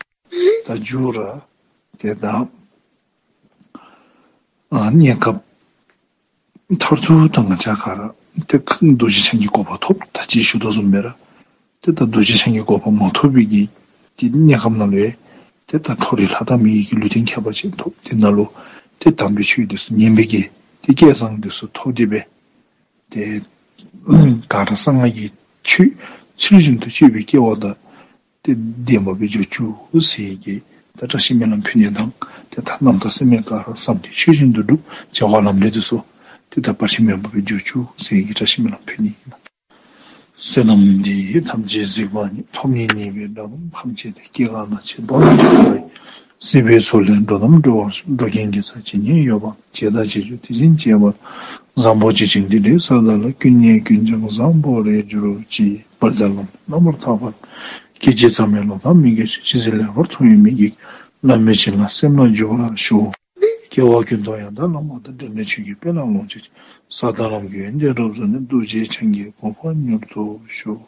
ད་མཇུག་ར་ ཏེ་ད་ཨ་གནས་སྐབས་མཐར་ཐུག་ད་ང་བཅས་ག་ར་ཏེ་རྡོ་རྗེ་འཆང་གི་གོ་འཕང་ཐོབ་ད་ཅི་ཞུ་དོ་བཟུམ་སྦེ་ར་ཏེ་ད་རྡོ་རྗེ་འཆང་གི་གོ་འཕང་མ་ཐོབ་པའི་གི་ཏེ་གནས་སྐབས་ནང་ལུ་ཡང་ཏེ་ད་མཐོ་རིས་ལྷ་དང་མི་ཡི་གི་ལུས་རྟེན་ཁྱད་པར་ཅན་ཐོབ། དེ་ནང་ལུ་ཏེ་དམ་པའི་ཆོས་འདི་ཚུ་ཉན་པའི་གི་ཏེ་སྐལ་བཟང་འདི་ཚུ་ཐོབ་སྟེ་སྦེ་ཏེ་ག་ར་གསང་སྔགས་ཀྱི་ཆོས་ཚུལ་བཞིན་དུ་སྤྱོད་པའི་སྐལ་བ་དང་ཏེ་ལྡནམ་སྦེ་འགྱོ་བཅུག་ཟེར་གྱི་ད་བཀྲ་ཤིས་སྨོན་ལམ་ཕུལ་ནི་དང་ཏེ་ད་རྣམ་དག་སེམས་ཀྱི་ག་ར་བསམ་དོན་ཆོས་བཞིན་དུ་འགྲུབ། བྱ་བ་ལམ་འབྲས་འདི་ཚུ་ཏེ་ད་བར་ཆད་མེད་པ་སྦེ་འགྱོ་བཅུག་ཟེར་གྱི་བཀྲ་ཤིས་སྨོན་ལམ་ཕུལ་ནི་ཨིན། བསོད་ནམས་འདི་ཐམས་ཅད་གཟིགས་པ་ཉིད། ཐོབ་ནས་ཉེས་པའི་དགྲ་རྣམས་ཕམ་བྱས་ཏེ། སྐྱེ་རྒ་ན་འཆིའི་རྦ་ཀློང་འཁྲུགས་པ་ཡི། སྲིད་པའི་མཚོ་ལས་འགྲོ་རྣམས་སྒྲོལ་བར་ཤོག། འགྲོ་ཀུན་དགེ་རྩ་ཇི་སྙེད་ཡོད་པ། བྱས་དང་བྱེད་འགྱུར་དེ་བཞིན་བྱེད་པ། བཟང་པོ་ཇི་བཞིན་དེ་འདྲའི་ས་དག་ལ། ཀུན་ནས་ཀུན་ཀྱང་བཟང་པོར་རེག་གྱུར་ཅིག། བར་དུ་བླ་མའི་རྣམ་པར་ཐར་པ། སྐད་ཅིག་ཙམ་ཡང་ལོག་ལྟ་མི་སྐྱེ་ཞིང་། ཇི་སྲིད་ལེགས་པར་མཐོང་བའི་མིག་གིས། བླ་མའི་བྱིན་རླབས་སེམས་ལ་འཇུག་པར་ཤོག། སྐྱེ་བ་ཀུན་ཏུ་ཡང་དག་བླ་མ་དང་། འབྲལ་མེད་ཆོས་ཀྱི་དཔལ་ལ་ལོངས་སྤྱོད་ཅིང་། ས་དང་ལམ་གྱི་ཡོན་ཏན་རབ་རྫོགས་ནས། རྡོ་རྗེ་འཆང་གི་གོ་འཕང་མྱུར་ཐོབ་ཤོག།